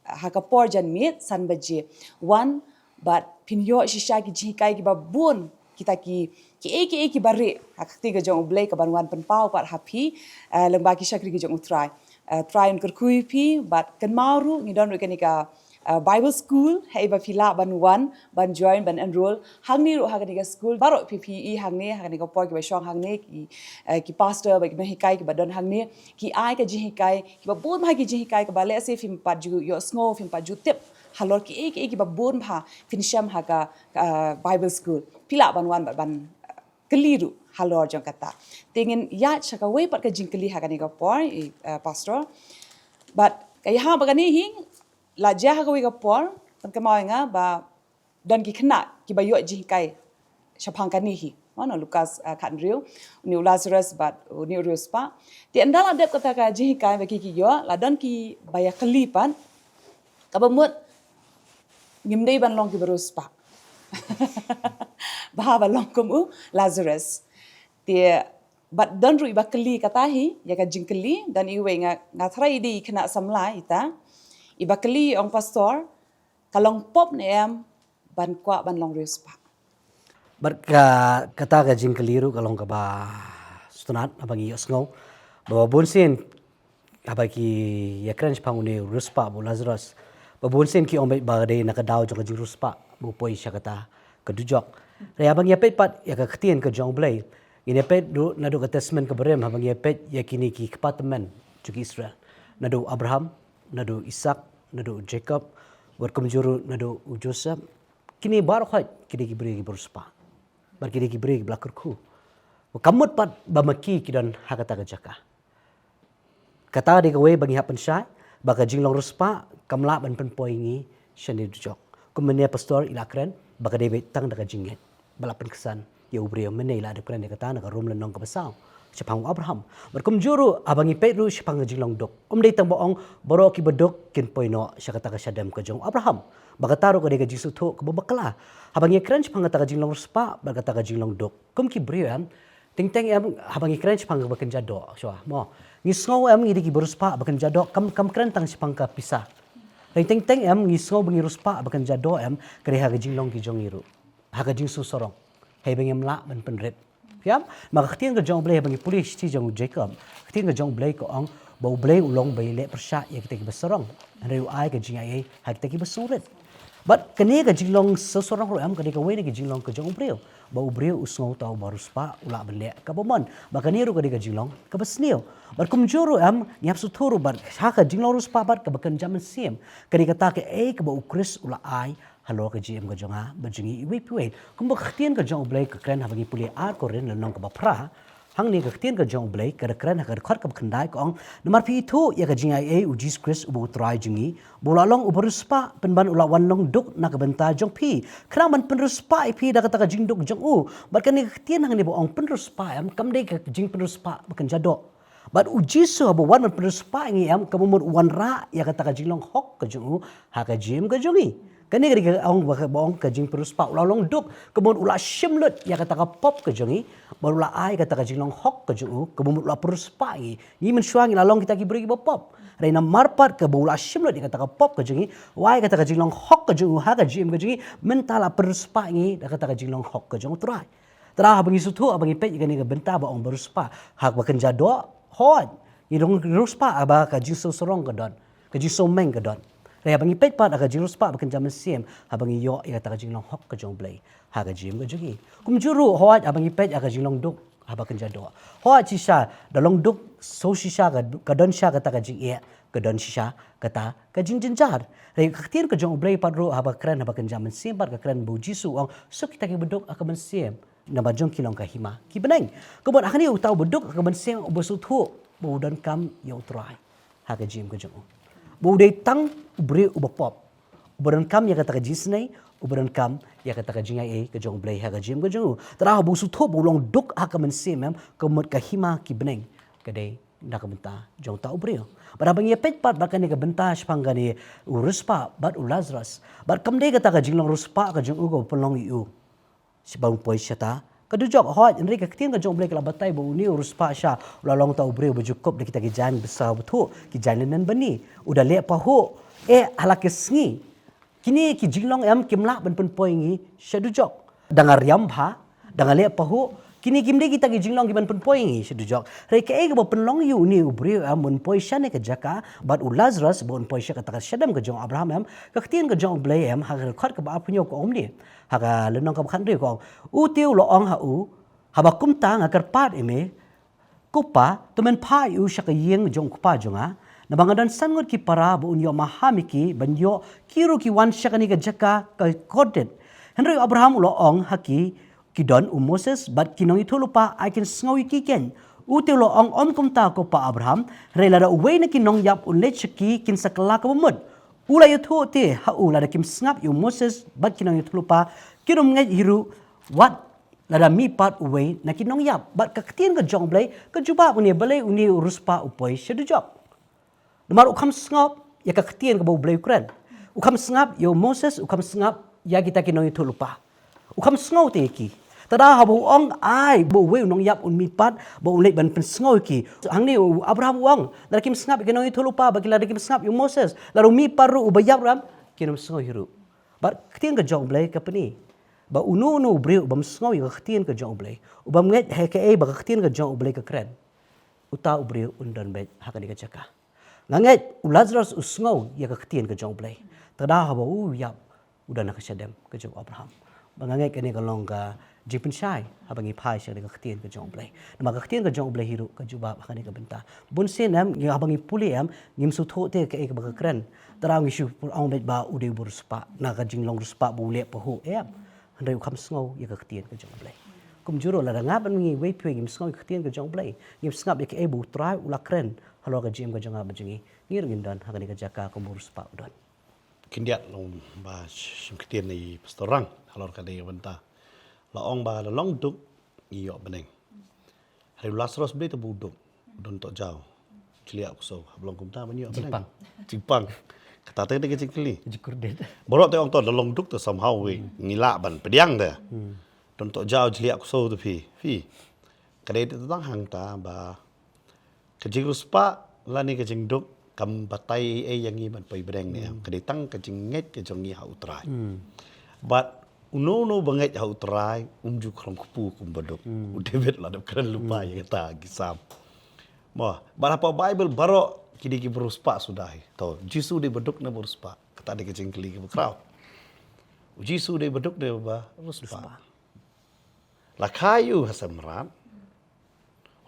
ha ka por janmiet san baje. Wan bad phin ïoh shisha ki jinghikai kiba bun, kita ki, kiei kiei kiba rieh ha ka ktien ka jong U Blei kaban wan pynpaw pat ha phi, eh, lyngba ki shakri ki jong U Trai. Uh, Trai un kyrkhu ïa phi, bad kynmaw ruh ngi don ruh kane ka uh, Bible School, haei ba phi lah ban wan, ban join, ban enroll. Hangne ruh ha kane ka school, baroh phi phi i hangne, ha kane ka por kiba shong hangne, ki, uh, ki pastor, bad ki nonghikai, kiba don hangne, ki ai ka jinghikai, kiba bun bha ki jinghikai, kaba lehse phim pat ju ïohsngew, phim pat ju tip halor kiei kiei kiba bun bha phin shem ha ka, uh, Bible School. Phi lah ban wan, ban, ban, uh, kylli ruh halor jong kata. Te ngin ïaid sha kawei pat ka jingkylli ha kane ka por, i, uh, Pastor. Bad ka ïa ha ba kane hi, la jia ha kawei ka por, pynkynmaw ïa nga ba don ki khynnah kiba ïoh jinghikai shaphang kane hi. Mo, na Lukas, uh, khathynriew, une u Lazarus bad une u riewspah. Te ynda la dep kata ka jinghikai ba ki ki ïoh, la don kiba ïa kylli pat, kaba mut ngim dei ban long kiba riewspah. Bha ban long kum u Lazarus. Te bad don ruh iba kylli kata hi, ïa ka jingkylli, don iwei nga, nga tharai i dei i khynnah samla ita, iba kylli, ong Pastor, ka long pop ne em ban kwah ban long riewspah? Bad ka, kata ka jingkylli ruh ka long kaba sngewtynnat, haba ngi ïohsngew ba bun sien, haba ki ïakren shaphang une u riewspah bad u Lazarus, ba bun sien ki ong beit ba dei na ka daw jong ka jingriewspah ba u poi sha kata ka dujok. Hynrei haba ngi ïa peit pat ïa ka ktien ka jong U Blei, ngi ïa peit ruh naduh ka Testament kaba rim, haba ngi ïa peit ïa kine ki kpa tymmen jong ki Israel, naduh u Abraham, naduh u Isaak, naduh u Jakob, bad kumjuh ruh naduh u Joseph. Kine baroh ki dei ki briew kiba riewspah, bad ki dei ki briew kiba la kyrkhu. Ka mut pat ba ma ki ki don ha kata ka jaka. Kata dei kawei ba ngi hap pynshai, ba ka jinglong riewspah kam lah ban pynpoi ngi shane dujok. Kum mynne Pastor i la kren ba ka dei beit tang da ka jingngeit ba la pynksan ïa u briew, mynne i la dep kren ïa kata na ka Rom lynnong kaba saw shaphang u Abraham. Bad kumjuh ruh haba ngi peit ruh shaphang ka jinglong duk, ym dei tang ba ong baroh kiba duk kin poi noh sha kata ka shadem ka jong u Abraham. Ba kata ruh ka dei ka jingsngewthuh kaba bakla. Haba ngi kren shaphang kata ka jinglong riewspah bad kata ka jinglong duk, kum ki briew em, teng teng em, haba ngi kren shaphang kaba kynja doh, shuwa, mo, ngi sngew em ngi dei kiba riewspah ba kynja doh, kam, kam kren tang shaphang ka pisa. Hynrei teng teng em ngi sngew ba ngi riewspah ba kynja doh em, ka dei ha ka jinglong ki jong ngi ruh, ha ka jingsngewsarong, haba ngim lah ban pynrit. Phi ïam? Namar ka ktien ka jong U Blei, haba ngi pule shithi jong u Jakob, ka ktien ka jong U Blei ka ong ba U Blei u long ba ïaleh pyrshah ïa kita kiba sarong, hynrei u ai ka jingaiei ha kita kiba sngewrit. Bad kane ka jinglong sngewsarong ruh em, ka dei kawei na ki jinglong ka jong u briew, ba u briew u sngew uta uba riewspah u lah ban leh kaba mon. Bad kane ruh ka dei ka jinglong kaba sniew. Bad kumjuh ruh em, ngi hap sngewthuh ruh ba ha ka jinglong riewspah bad kaba kynja mynsiem, ka dei kata kaei kaba u Khrist u la ai halor ka jingim ka jong nga bad jong ngi iwei pa iwei. Kumba ka ktien ka jong U Blei ka kren haba ngi pule Ar Korinth lynnong kaba phra, hangne ka ktien ka jong U Blei ka da kren ha ka dkhot kaba khyndai, ka ong, namar phi ithuh ïa ka jingaiei u Jisu Khrist uba u Trai jong ngi, ba u la long uba riewspah pynban u la wan long duk na ka bynta jong phi, khnang ban pynriewspah ïa phi da kata ka jingduk jong u. Bad kane ka ktien hangne ba ong pynriewspah em, kam dei ka jingpynriewspah ba kynja doh. Bad u Jisu haba u wan ban pynriewspah ïa ngi em, kaba mut u wanrah ïa kata ka jinglong hok ka jong u ha ka jingim ka jong ngi. Kane ka dei ka ong ba, ba ong ka jingpynriewspah, u la long duk, kaba mut u la shim lut ïa kata ka pop ka jong ngi, bad u la ai kata ka jinglong hok ka jong u, kaba mut u la pynriewspah ïa ngi. Ngi mynshuwa ngi la long kita ki briew kiba pop. Hynrei namar pat kaba u la shim lut ïa kata ka pop ka jong ngi, u ai kata ka jinglong hok ka jong u ha ka jingim ka jong ngi, mynta la pynriewspah ïa ngi da kata ka jinglong hok ka jong u Trai. Te haba ngi sngewthuh, haba ngi peit ïa kane ka bynta ba ong ba riewspah, ha kaba kynja doh, hooid, ngi dang riewspah haba ka jingsngewsarong ka don, ka jingsngewmeng ka don. Hynrei haba ngi peit pat ha ka jingriewspah ba kynja mynsiem, haba ngi ïoh ïa kata ka jinglong hok ka jong U Blei ha ka jingim ka jong ngi. Kumjuh ruh, hooid, haba ngi peit ha ka jinglong duk, haba kynja doh, hooid, shisha da long duk, shisha ka, ka don shisha kata ka jingeh, ka don shisha kata ka jingjynjar. Hynrei ka ktien ka jong U Blei pat ruh haba kren, haba kynja mynsiem pat ka kren ba u Jisu u ong, suk kita kiba duk ha ka mynsiem, namar jong ki long ka hima ki bneng. Kaba mut hangne uta uba duk ha ka mynsiem uba sngewthuh ba u donkam ïa u Trai ha ka jingim ka jong u, ba u dei tang u briew uba pop, uba donkam ïa kata ka jingisynei, uba donkam ïa kata ka jingaiei ka jong U Blei ha ka jingim ka jong u. Te haba u sngewthuh ba u long duk ha ka mynsiem em, kaba mut ka hima ki bneng ka dei na ka bynta jong uta u briew. Bad haba ngi ïa peit pat bad kane ka bynta shaphang kane u riewspah bad u Lazarus, bad kam dei kata ka jinglong riewspah ka jong u kaba pynlong ïa u sha ba un poi shata ka dujok, hooid, hynrei ka ktien ka jong U Blei ka la batai ba une u riewspah shisha u la long uta u briew ba ju kup da kita ki jaiñ bsa bthuh, ki jaiñ linen bani, u da leh pahuh, eh, ha la ki sngi. Kine ki jinglong em kim lah ban pynpoi ngi sha dujok. Da nga riam bha, da nga leh pahuh, Kine kim dei kita ki jinglong ki ban pynpoi ïa ngi sha dujok. Hynrei kaei kaba pynlong ïa une u briew em un poi shane ka jaka, bad u Lazarus ba un poi sha kata ka shadem ka jong u Abraham em, ka ktien ka jong u Blei em, ha ka dkhot kaba arphew hynñiew ka ong kumne. Ha ka lynnong kaba khathynriew ka ong. U te u la ong ha u, haba kumta nga kyrpad ïa me, ko pa, to men phah ïa u sha ka ïing jong u kpa jong nga, naba nga don san ngut ki para ba un ïoh maham ïa ki, ban ïoh ki ruh ki wan sha kane ka jaka ka kordit. Hynrei u Abraham u la ong ha ki, ki don u Moses bad ki nongïathuhlypa, ai kin sngew ïa ki kein. U te u la ong, ym kumta ko pa Abraham, hynrei lada uwei na ki nongïap un leit sha ki, kin sa kylla ka bamut. U la ïathuh te ha u, lada kim sngap ïa u Moses bad ki nongïathuhlypa, kin ym ngeit hi ruh, wat lada mihpat uwei na ki nongïap. Bad ka ktien ka jong u Blei ka jubab ïa une, balei une u riewspah u poi sha dujok. Namar u kham sngap ïa ka ktien kaba u Blei u kren. U kham sngap ïa u Moses, u kham sngap ïa kita ki nongïathuhlypa. U kham sngew te ïa ki. Te da haba u ong ai ba uwei u nongïap un mihpat, ba un leit ban pynsngew ïa ki. Hangne u Abraham u ong, lada kim sngap ïa ki nongïathuhlypa, ba ki lada kim sngap ïa u Moses, lada u mihpat ruh uba ïap ruh em, kin ym sngew hi ruh. Bad ka ktien ka jong u Blei ka pyni ba uno uno u briew ubym sngew ïa ka ktien ka jong u Blei, ubym ngeit ha kaei ba ka ktien ka jong u Blei ka kren, uta u briew un don beit ha kane ka jaka. Nga ngeit u Lazarus u sngew ïa ka ktien ka jong u Blei. Te da haba u ïap, u don ha ka shadem ka jong u Abraham. Ba nga ngeit kane ka long ka jingpynshai haba ngi phai sha kane ka ktien ka jong u Blei. Namar ka ktien ka jong u Blei hi ruh ka jubab ha kane ka bynta. Bun sien em, ngi haba ngi pule em, ngim sngewthuh te kaei kaba ka kren. Te da ngi shu ong beit ba u dei uba riewspah, na ka jinglong riewspah ba u leh pahuh em. Hynrei u kham sngew ïa ka ktien ka jong u Blei. Kumjuh ruh lada nga bad ngi, uwei pa uwei, ngim sngew ïa ka ktien ka jong u Blei, ngim sngap ïa kaei ba u Trai u la kren halor ka jingim ka jong nga bad jong ngi, ngi ruh ngin don ha kane ka jaka kumba u riewspah u don. Khyndiat long ba shim ktien na i Pastor Rang halor kane ka bynta. La ong ba la long duk ngi ïoh bneng. Hynrei u Lazarus balei te ba u duk, u don tohjaw, jliah u ksew, haba long kumta ban ïoh bneng. Jingpang. Jingpang. Kata te ka jingkylli. Jingkordit. Baroh te ong to la long duk te somehow we ngi lah ban pdiang te. Don tohjaw, jliah u ksew te phi, phi. Ka dei te tang hangta ba ka jingriewspah lane ka jingduk kam batai ei ïa ngi ban poi bneng ne em. Ka dei tang ka jingngeit ka jong ngi ha u Trai. Bad uno uno ba ngeit ha u Trai um ju khrong kpu kum ba duk. U David la dep kren lypa ïa kata ha ki Salm. Mo, bad hapoh Baibl baroh ki dei kiba riewspah suda hi. To, Jisu dei ba duk ne ba riewspah? Kata dei ka jingkylli kaba khraw. U Jisu dei ba duk ne ba riewspah? Riewspah. La kha ïa u ha sem mrad.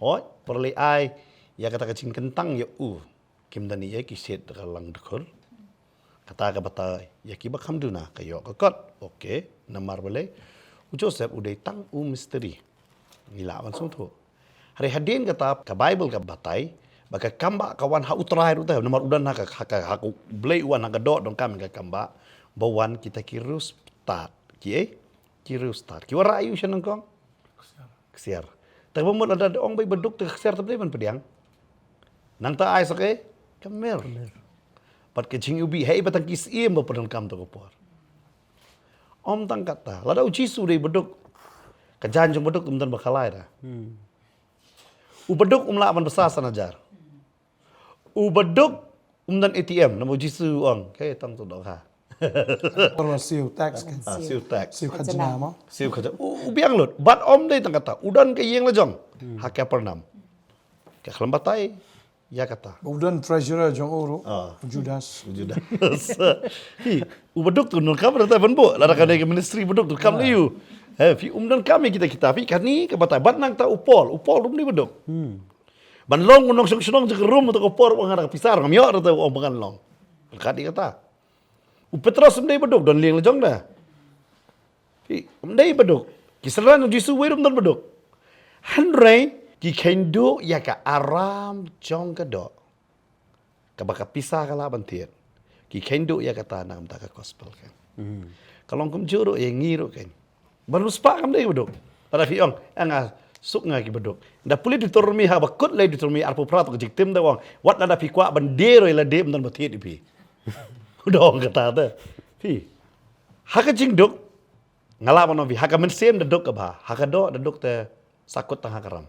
Hooid, por lei ai ïa kata ka jingkyntang ïa u. Kim don ei ei, ki shit da ka lang dkhul. Kata ka batai ïa ki ba kham duna, ka ïoh ka kot. Okay, namar balei? U Joseph u dei tang u mistri. Ngi lah ban sngewthuh. Hynrei hadien kata ka Baibl ka batai ba ka kambah ka wan ha u Trai ruh te, namar u don ha ka, ha ka, ha ka Blei, u wan ha ka doh, donkam ka kambah ba wan kita ki riewstad. Ki ei? Ki riewstad. Ki wanrah ïa u sha nyngkong ksiar. Te ba mut lada ong ba i ba duk te ka ksiar te balei ban pdiang? Nangta ai sa ka ei? Ka mir. Ka mir. Bad ka jingïohi, haei ba tang ki syiem ba pyndonkam to ka por. Ym tang kata, lada u Jisu dei ba duk, ka jaiñ jong ba duk um don ba khalai da. U ba duk um lah ban bsa san hajar. U ba duk um don A T M, namar u Jisu u ong, "Ke tang to dohkha." Por ba siew tax kan. Ah, siew tax. Siew khajna mo. Siew khajna. U, u biang lut. Bad ym dei tang kata, u don ka ïing la jong ha Kapernaum. Ka khlem batai ïa kata. U don treasurer jong u ruh, u Judas. U Judas. Phi, u ba duk te donkam ruh te ban buh. Lada kane ka ministry ba duk te kam lei u. Eh, phi, um donkam ïa kita kita, phi, kane ka batai. Bad nangta u Paul, u Paul ruh um dei ba duk. Ban long u nongshong shnong jong ka Rom, te ka por u ong nga da ka pisa ruh ngam ïoh, te u ong ba ngan long. Ka dei kata. U Petros um dei ba duk, don lieng la jong da. Phi, um dei ba duk. Ki synran jong u Jisu wei ruh um don ba duk. Hynrei ki kheiñ duh ïa ka aram jong ka doh. Kaba ka pisa ka lah ban thied. Ki kheiñ duh ïa kata na ka bynta ka gospel kan. Ka long kumjuh ruh ïa ngi ruh kan. Ba riewspah kam dei ba duk. Lada phi ong, "Eh, nga suk nga ki ba duk." Da pule Deuteronomi, haba kut lei Deuteronomi arphew phra, to ka jingtim da ong, "Wat lada phi kwah ban die ruh ïa lade, ym don ba thied ïa phi." U da ong kata te. Phi, ha ka jingduk, nga lah ban ong phi, ha ka mynsiem da duk ka bha, ha ka doh da duk te sa kut tang ha ka ram.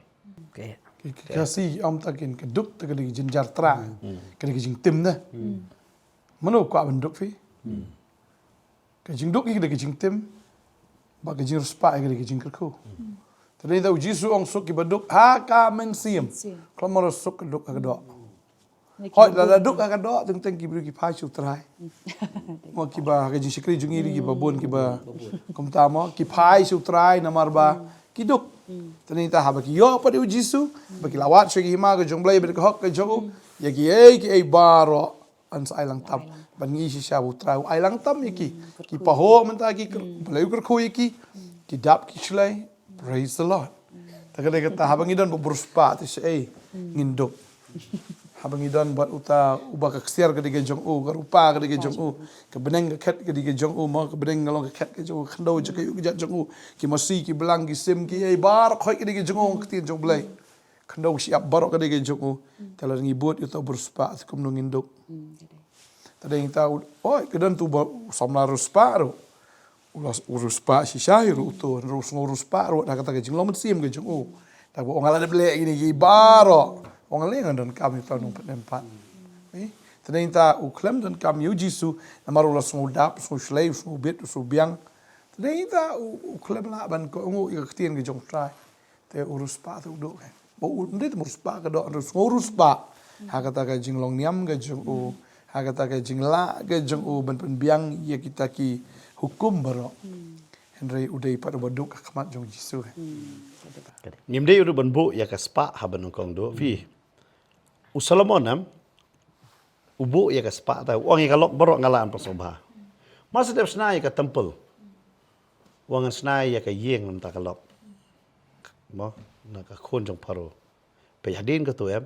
Okay. Ki, ki Khasi ym ta kin, ka duk te ka dei ka jynjar trai. Ka dei ka jingtim ne. Mano kwah ban duk phi? Ka jingduk hi ka dei ka jingtim. Ba ka jingriewspah hi ka dei ka jingkyrkhu. Te dei da u Jisu ong suk kiba duk ha ka mynsiem. Mynsiem. Khlem mar suk ka duk ha ka doh. Hoi, lada duk ha ka doh, teng teng ki briew ki phai sha u Trai. Mo kiba ha ka jingshakri jong ngi kiba bun kiba kumta mo ki phai sha u Trai namar ba ki duk. Te dei da haba ki ïoh pat ïa u Jisu, ba ki la wad sha ki hima ka jong u Blei bad ka hok ka jong u, ïa kiei kiei baroh yn sa ai lang tam. Ban ngi shisha ba u Trai u ai lang tam ïa ki. Ki pahuh mynta ki kyrkhu, balei u kyrkhu ïa ki. Ki dap ki shlei. Praise the Lord. Ta ka dei kata haba ngi don ba u riewspah te shaei ngin duk. Haba ngi don bad uta uba ka ksiar ka dei ka jong u, ka rupa ka dei ka jong u, ka bneng ka khet ka dei ka jong u, mo ka bneng ka long ka khet ka jong u, khyndew jong ka ïuh ka jat jong u, ki masi ki blang ki sim kiei baroh ka dei ka jong u, ka ktien jong u Blei. Khyndew shyiap baroh ka dei ka jong u. Te lada ngi bud ïa uta u riewspah te kumno ngin duk. Te dei ta u, oi, ka don tu ba u samla riewspah ruh. U la u riewspah shisha hi ruh uto, ruh sngew riewspah ruh, da kata ka jinglong mynsiem ka jong u. Da ba ong la dep leh kine ki baroh. Ong leh ngan donkam ïa uta u nongpynim pat. Eh, te dei ta u khlem donkam ïa u Jisu, namar u la sngew dap, u sngew shlei, u sngew bit, u sngew biang. Te dei ta u, u khlem lah ban kohnguh ïa ka ktien ka jong u Trai. Te u riewspah te u duk, eh. Ba u, ym dei te u riewspah ka doh, u sngew riewspah. Ha kata ka jinglong niam ka jong u, ha kata ka jinglah ka jong u ban pynbiang ïa kita ki hukum baroh. Hynrei u dei pat uba duk ha khmat jong u Jisu, eh. Ngim dei u duk ban buh ïa ka spah haba nyngkong duh phi. U Solomon em, u buh ïa ka spah te, u ong ïa ka lok baroh nga lah ban pynshong bha. Mar shu dep shna ïa ka temple. U ong ngan shna ïa ka ïing na bynta ka lok. Mo, na ka khun jong Pharaoh. Peit hadien kato em,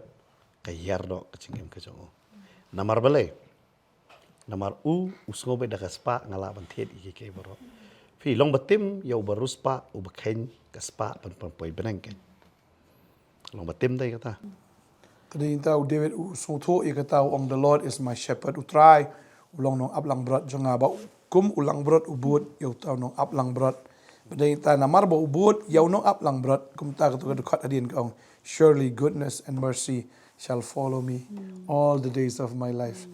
ka ïar noh ka jingim ka jong u. Namar balei? Namar u, u sngew beit da ka spah nga lah ban thied ïa kiei kiei baroh. Phi long ba tim ïa uba riewspah, uba kheiñ ka spah ban pynpoi bneng kein. Long ba tim dei kata. Te dei ta u David u sngewthuh ïa kata u ong, "The Lord is my shepherd." U Trai u long nongap langbrot jong nga, ba kum u langbrot u bud ïa uta u nongap langbrot. Ba dei ta namar ba u bud ïa u nongap langbrot, kumta kato ka dkhot hadien ka ong, "Surely goodness and mercy shall follow me all the days of my life."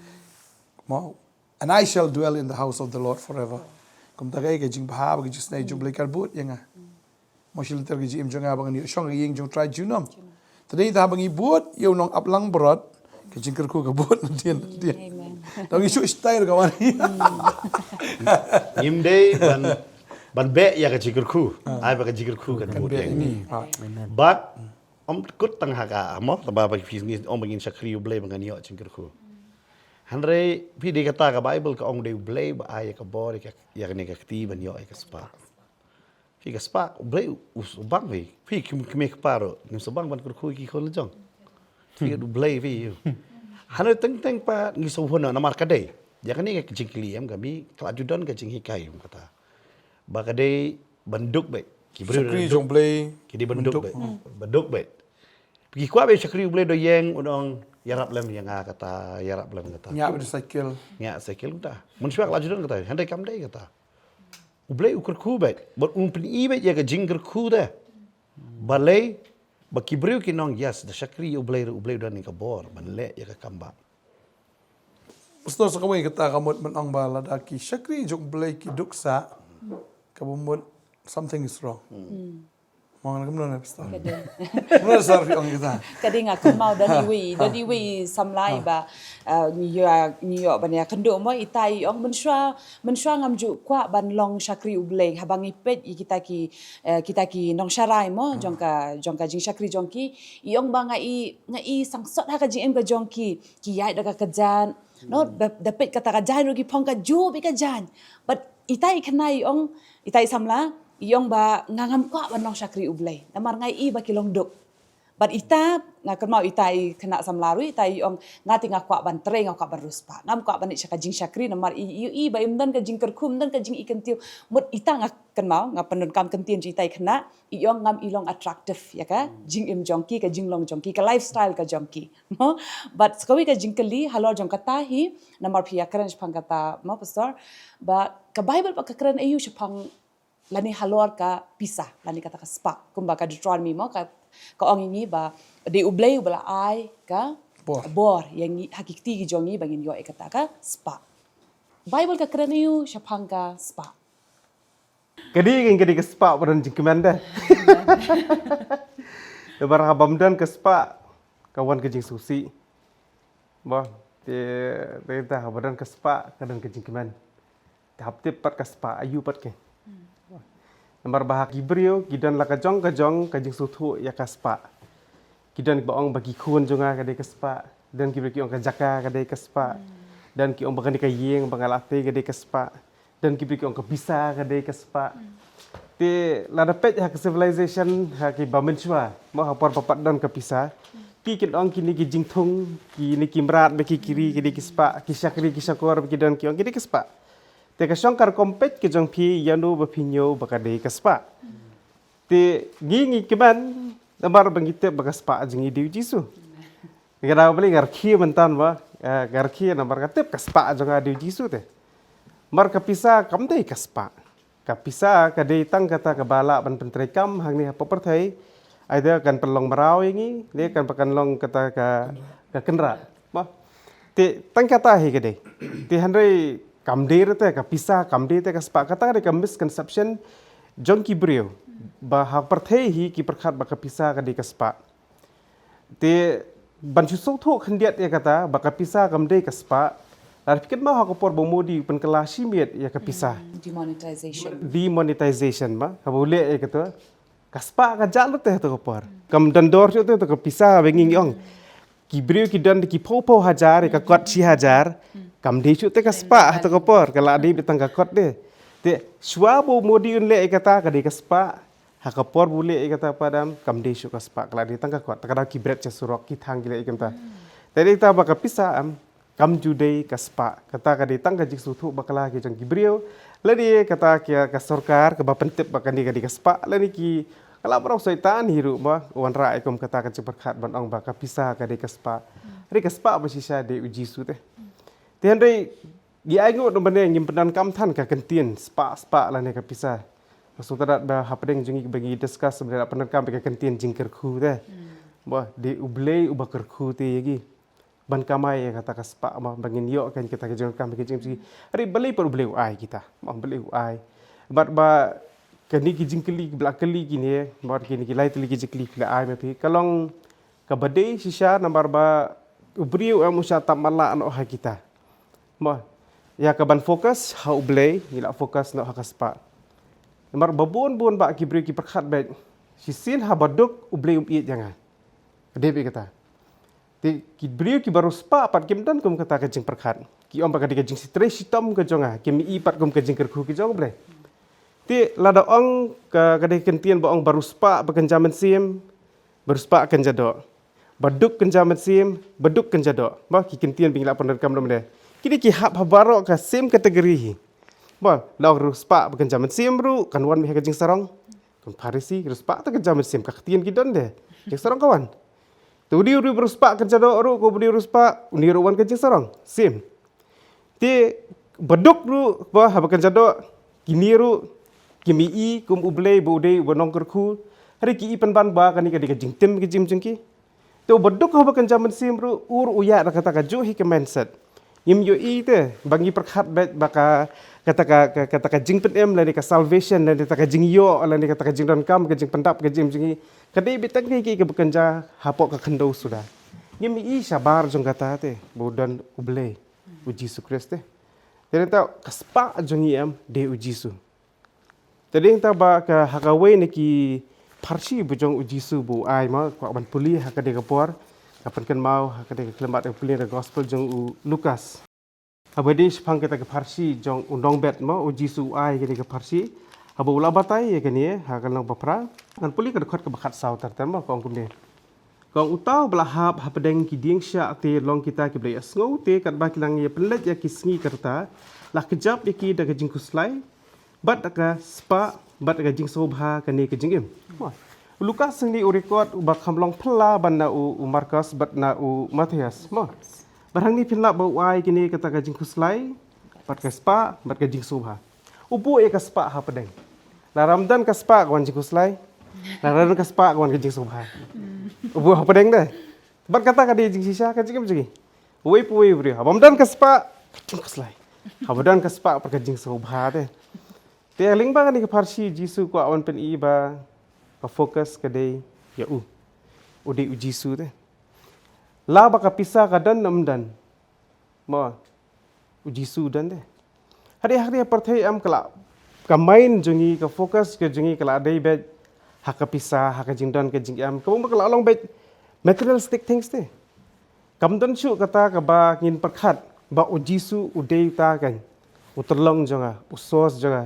Mo, "And I shall dwell in the house of the Lord forever." Kumta ka, ka jingbha bad ka jingisynei jong u Blei ka bud ïa nga. Mo, shi lynter ka jingim jong nga ba ngan ïoh shong ha ka ïing jong u Trai junom. Te dei ta haba ngi bud ïa u nongap langbrot, ka jingkyrkhu ka bud nadien nadien. Amen. Tang ngi shu style ka wan. Ngim dei ban, ban beh ïa ka jingkyrkhu. Ai ba ka jingkyrkhu kan bud ïa ngi. Amen. But ym kut tang ha ka, mo, tang ba phi ngi ong ba ngin shakri ïa u Blei ba ngan ïoh jingkyrkhu. Hynrei phi, dei kata ka Bible ka ong dei u Blei ba ai ïa ka bor ïa ka, ïa kane ka kti ban ïoh ïa ka spah. Phi, ka spah u Blei u, u sngewbang phi. Phi ki, ki kmie ki kpa ruh ngim sngewbang ban kyrkhu ïa ki khun la jong. Phi, u Blei phi. Hynrei teng teng pat ngi sngewhun namar ka dei. Ïa kane ka jingkylli em ka mih, ka la ju don ka jinghikai em kata. Ba ka dei ban duk beit. Ki briew shakri jong u Blei, ki dei ban duk beit. Ban duk beit. Ki kwah beit shakri u Blei, da ïeng u ong ïarap lem ïa nga kata, ïarap lem kata. Ñiah beit cycle. Ñiah cycle kata. Mynshuwa ka la ju don kata, hynrei kam dei kata. U Blei u kyrkhu beit, bad un pyni beit ïa ka jingkyrkhu te. Balei, ba ki briew kin ong, yes, da shakri ïa u Blei ruh, u Blei u don ïa ka bor ban leh ïa ka kam ba. Sdang sa kawei kata ka mut ban ong ba lada ki shakri jong u Blei ki duk sah, ka mut something is wrong. Mo, ngan kumno ne, Pastor? Ka dei. Kumno, Pastor, phi ong kita? Ka dei, nga kynmaw da iwei, da iwei samla ba, uh, ngi ïoh, ngi ïoh ban ïakynduh mo, ita i ong, mynshuwa, mynshuwa ngam ju kwah ban long shakri u Blei, haba ngi peit ïa kita ki, uh, kita ki nongsharai mo, jong ka, jong ka jingshakri jong ki, i ong ba nga i, nga i sangsot ha ka jingim ka jong ki, ki ïaid da ka kjat, no, da, da peit kata ka jaiñ ruh ki phong kajuh beit ka jaiñ. Bad ita i khynnah i ong, ita i samla, i ong ba nga ngam kwah ban long shakri u Blei. Namar nga i ba ki long duk. Bad ita, nga kynmaw ita i khynnah samla ruh, ita i ong, nga te nga kwah ban trei, nga kwah ban riewspah. Ngam kwah ban leit sha ka jingshakri, namar i, i, i ba im don ka jingkyrkhu, im don ka jingi kyntiew. Mut ita, nga kynmaw, nga pyndonkam kyntien jong ita i khynnah, i ong ngam i long attractive ïa ka jingim jong ki, ka jinglong jong ki, ka lifestyle ka jong ki. Mo, bad sa kawei ka jingkylli halor jong kata hi, namar phi ïakren shaphang kata, mo, Pastor, ba ka Bible pat ka kren aïu shaphang lane halor ka pisa, lane kata ka spah, kumba ka Deuteronomy mo, ka, ka ong ïa ngi ba dei u Blei uba la ai ka bor, bor ïa ngi ha ki kti ki jong ngi ba ngin ïoh ïa kata ka spah. Bible ka kren aïu shaphang ka spah? Ka dei ka, ka dei ka spah ba don jingkmen de. Namar haba ym don ka spah ka wan ka jingsngewsih. Ba, te, te ta haba don ka spah ka don ka jingkmen. Te hap tip pat ka spah aïu pat ka. Namar ba ha ki briew ki don la ka jong ka jong ka jingsngewthuh ïa ka spah. Ki don ba ong ba ki khun jong nga ka dei ka spah. Don ki briew ki ong ka jaka ka dei ka spah. Don ki ong ba kane ka ïing ba nga la tei ka dei ka spah. Don ki briew ki ong ka pisa ka dei ka spah. Te lada peit ha ka civilization ha kiba mynshuwa, mo, ha por ba pat don ka pisa, ki kin ong kine ki jingthung, kine ki mrad ba ki kiri, ki dei ki spah, ki shakri ki shakor ba ki don ki ong ki dei ki spah. Te ka shong ka rukom peit ka jong phi ïano ba phi ñiew ba ka dei ka spah. Te ngi ngi kmen namar ba ngi tip ba ka spah jong ngi dei u Jisu. Nga da bali nga rkhie mynta ba, eh, nga rkhie namar nga tip ka spah jong nga dei u Jisu te. Namar ka pisa kam dei ka spah. Ka pisa ka dei tang kata kaba lah ban pyntreikam hangne hapoh pyrthei. Either kan pynlong mraw ïa ngi, ne kan, kan long kata ka, ka kynrad. Mo. Te tang kata hi ka dei. Te hynrei kam dei re te ka pisa, kam dei te ka spah, kata ka dei ka misconception jong ki briew. Ba ha pyrthei hi ki pyrkhat ba ka pisa ka dei ka spah. Te ban shu sngewthuh khyndiat ïa kata ba ka pisa kam dei ka spah. Lada phi kynmaw ha ka por ba u Modi u pynkylla shi miet ïa ka pisa. Demonetization. Demonetization, ba, haba u leh ïa kata. Ka spah ka jah lut te ha kato ka por. Kam don dor shuh te ha kato ka pisa ba ngi ngi ong. Ki briew ki don ki phew phew hajar, ïa ka kot shi hajar. Kam dei shuh te ka spah ha kato ka por, ka la dei beit tang ka kot de. Te shuwa ba u Modi un leh ïa kata ka dei ka spah. Ha ka por ba u leh ïa kata pat, em, kam dei shuh ka spah, ka la dei tang ka kot. Te ka dei ki bret sha surok, ki thang ki leh ïa kata. Te dei kata ba ka pisa, em, kam ju dei ka spah. Kata ka dei tang ka jingsngewthuh bakla ki jong ki briew. Lane kata ka, ka sorkar kaba pyntip ba kane ka dei ka spah. Lane ki, ka la baroh Soitan hi ruh ba u wanrah ïa kum kata ka jingpyrkhat ban ong ba ka pisa ka dei ka spah. Hynrei ka spah ba shisha dei u Jisu te. Te hynrei ngi ainguh namar ne ngim pyndonkam than ka kyntien spah spah lane ka pisa. Ka sngewtynnat ba hapdeng jong ngi ba ngi discuss ba ngi la pyndonkam ka kyntien jingkyrkhu te. Ba dei U Blei uba kyrkhu te ïa ngi ban kamai ïa kata ka spah, mo, ba ngin ïoh kein kata ka jingkam ka jingim jong ngi. Hynrei balei pat U Blei u ai kita, mo, balei u ai. Bad ba kine ki jingkylli kiba la kylli kine, bad kine ki lai tylli ki jingkylli phi la ai ma phi, ka long kaba dei shisha namar ba u briew em u shah tap matlah noh ha kita. Mo, ïa kaban focus ha U Blei, ngi la focus noh ha ka spah. Namar ba bun bun ba ki briew ki pyrkhat beit, shisien haba duk U Blei um ïeit ïa nga. Ka dei beit kata. Te ki briew kiba riewspah pat kim don kum kata ka jingpyrkhat. Ki ong ba ka dei ka jingtrei shitom ka jong nga, kim i pat kum ka jingkyrkhu ka jong U Blei. Te lada ong ka, ka dei ka kyntien ba ong ba riewspah ba kynja mynsiem, ba riewspah kynja doh. Ba duk kynja mynsiem, ba duk kynja doh. Ba ki kyntien ba ngi la pyndonkam lade. Kine ki hap ha baroh ka same category hi. Ba la ong riewspah ba kynja mynsiem ruh kan wan mih ha ka jingsarong. Kum Pharisi, riewspah te kynja mynsiem, ka ktien ki don de. Jingsarong ka wan. Te u dei u riewspah kynja doh ruh, ko u dei u riewspah, une ruh wan ka jingsarong. Same. Te ba duk ruh, ba haba kynja doh, kine ruh kim i kum U Blei ba u dei uba nongkyrkhu. Hynrei ki i pynban ba kane ka dei ka jingtim ka jingim jong ki. Te uba duk haba kynja mynsiem ruh, u ruh u ïaid da kata kajuh hi ka mindset. Ngim ïohi te ba ngi pyrkhat beit ba ka, kata ka, ka, kata ka jingpynim lane ka salvation lane kata ka jingïoh lane kata ka jingdonkam ka jingpyndap ka jingim jong ngi ka dei beit tang kaei kaei kaba kynja hapoh ka khyndew suda. Ngim ïohi shabar jong kata te ba u don U Blei, u Jisu Khrist te. Te nangta ka spah jong ngi em dei u Jisu. Te dei nangta ba ka ha kawei na ki pharshi ba jong u Jisu ba u ai, ma kwah ban pule ha kane ka por, ka pynkynmaw ha kane ka khyllipmat, ka pule na gospel jong u Lukas. Haba dei shaphang kata ka pharshi jong u nongbet, ma u Jisu u ai kane ka pharshi. Haba u la batai ïa kane ha ka lynnong ba phra, ngan pule ka dkhot kaba khatsaw ter ter, ma ka ong kumne. Ka ong, uta uba la hap hapdeng ki dieng shiah te long kita kiba la ïohsngew, te katba ki la nang ïa pynleit ïa ki sngi ka rta, la kjap ïa ki da ka jingkhuslai bad da ka spah bad da ka jingsngewbha kane ka jingim. Mo. U Lukas hangne u record uba kham long phylla ban na u, u Markos bad na u Mathaios. Mo. Bad hangne phin lap ba u ai kine kata ka jingkhuslai bad ka spah bad ka jingsngewbha. U buh ïa ka spah hapdeng. Lada ym don ka spah ka wan jingkhuslai. Lada don ka spah ka wan ka jingsngewbha. U buh hapdeng de. Bad kata ka dei jingshisha ka jingim jong ngi. Uwei pa uwei u briew, haba ym don ka spah ka jingkhuslai. Haba don ka spah pat ka jingsngewbha te. Te lyngba kane ka pharshi Jisu kwah ban pyni ba ka focus ka dei ïa u. U dei u Jisu te. La ba ka pisa ka don ne ym don. Mo, u Jisu u don te. Hynrei ha kane ka pyrthei em ka la, ka mind jong ngi, ka focus ka jong ngi ka la dei beit ha ka pisa, ha ka jingdon ka jingem. Kaba mut ka la long beit materialistic things te. Kam don shuh kata kaba ngin pyrkhat ba u Jisu u dei uta ka, u tynrong jong nga, u source jong nga,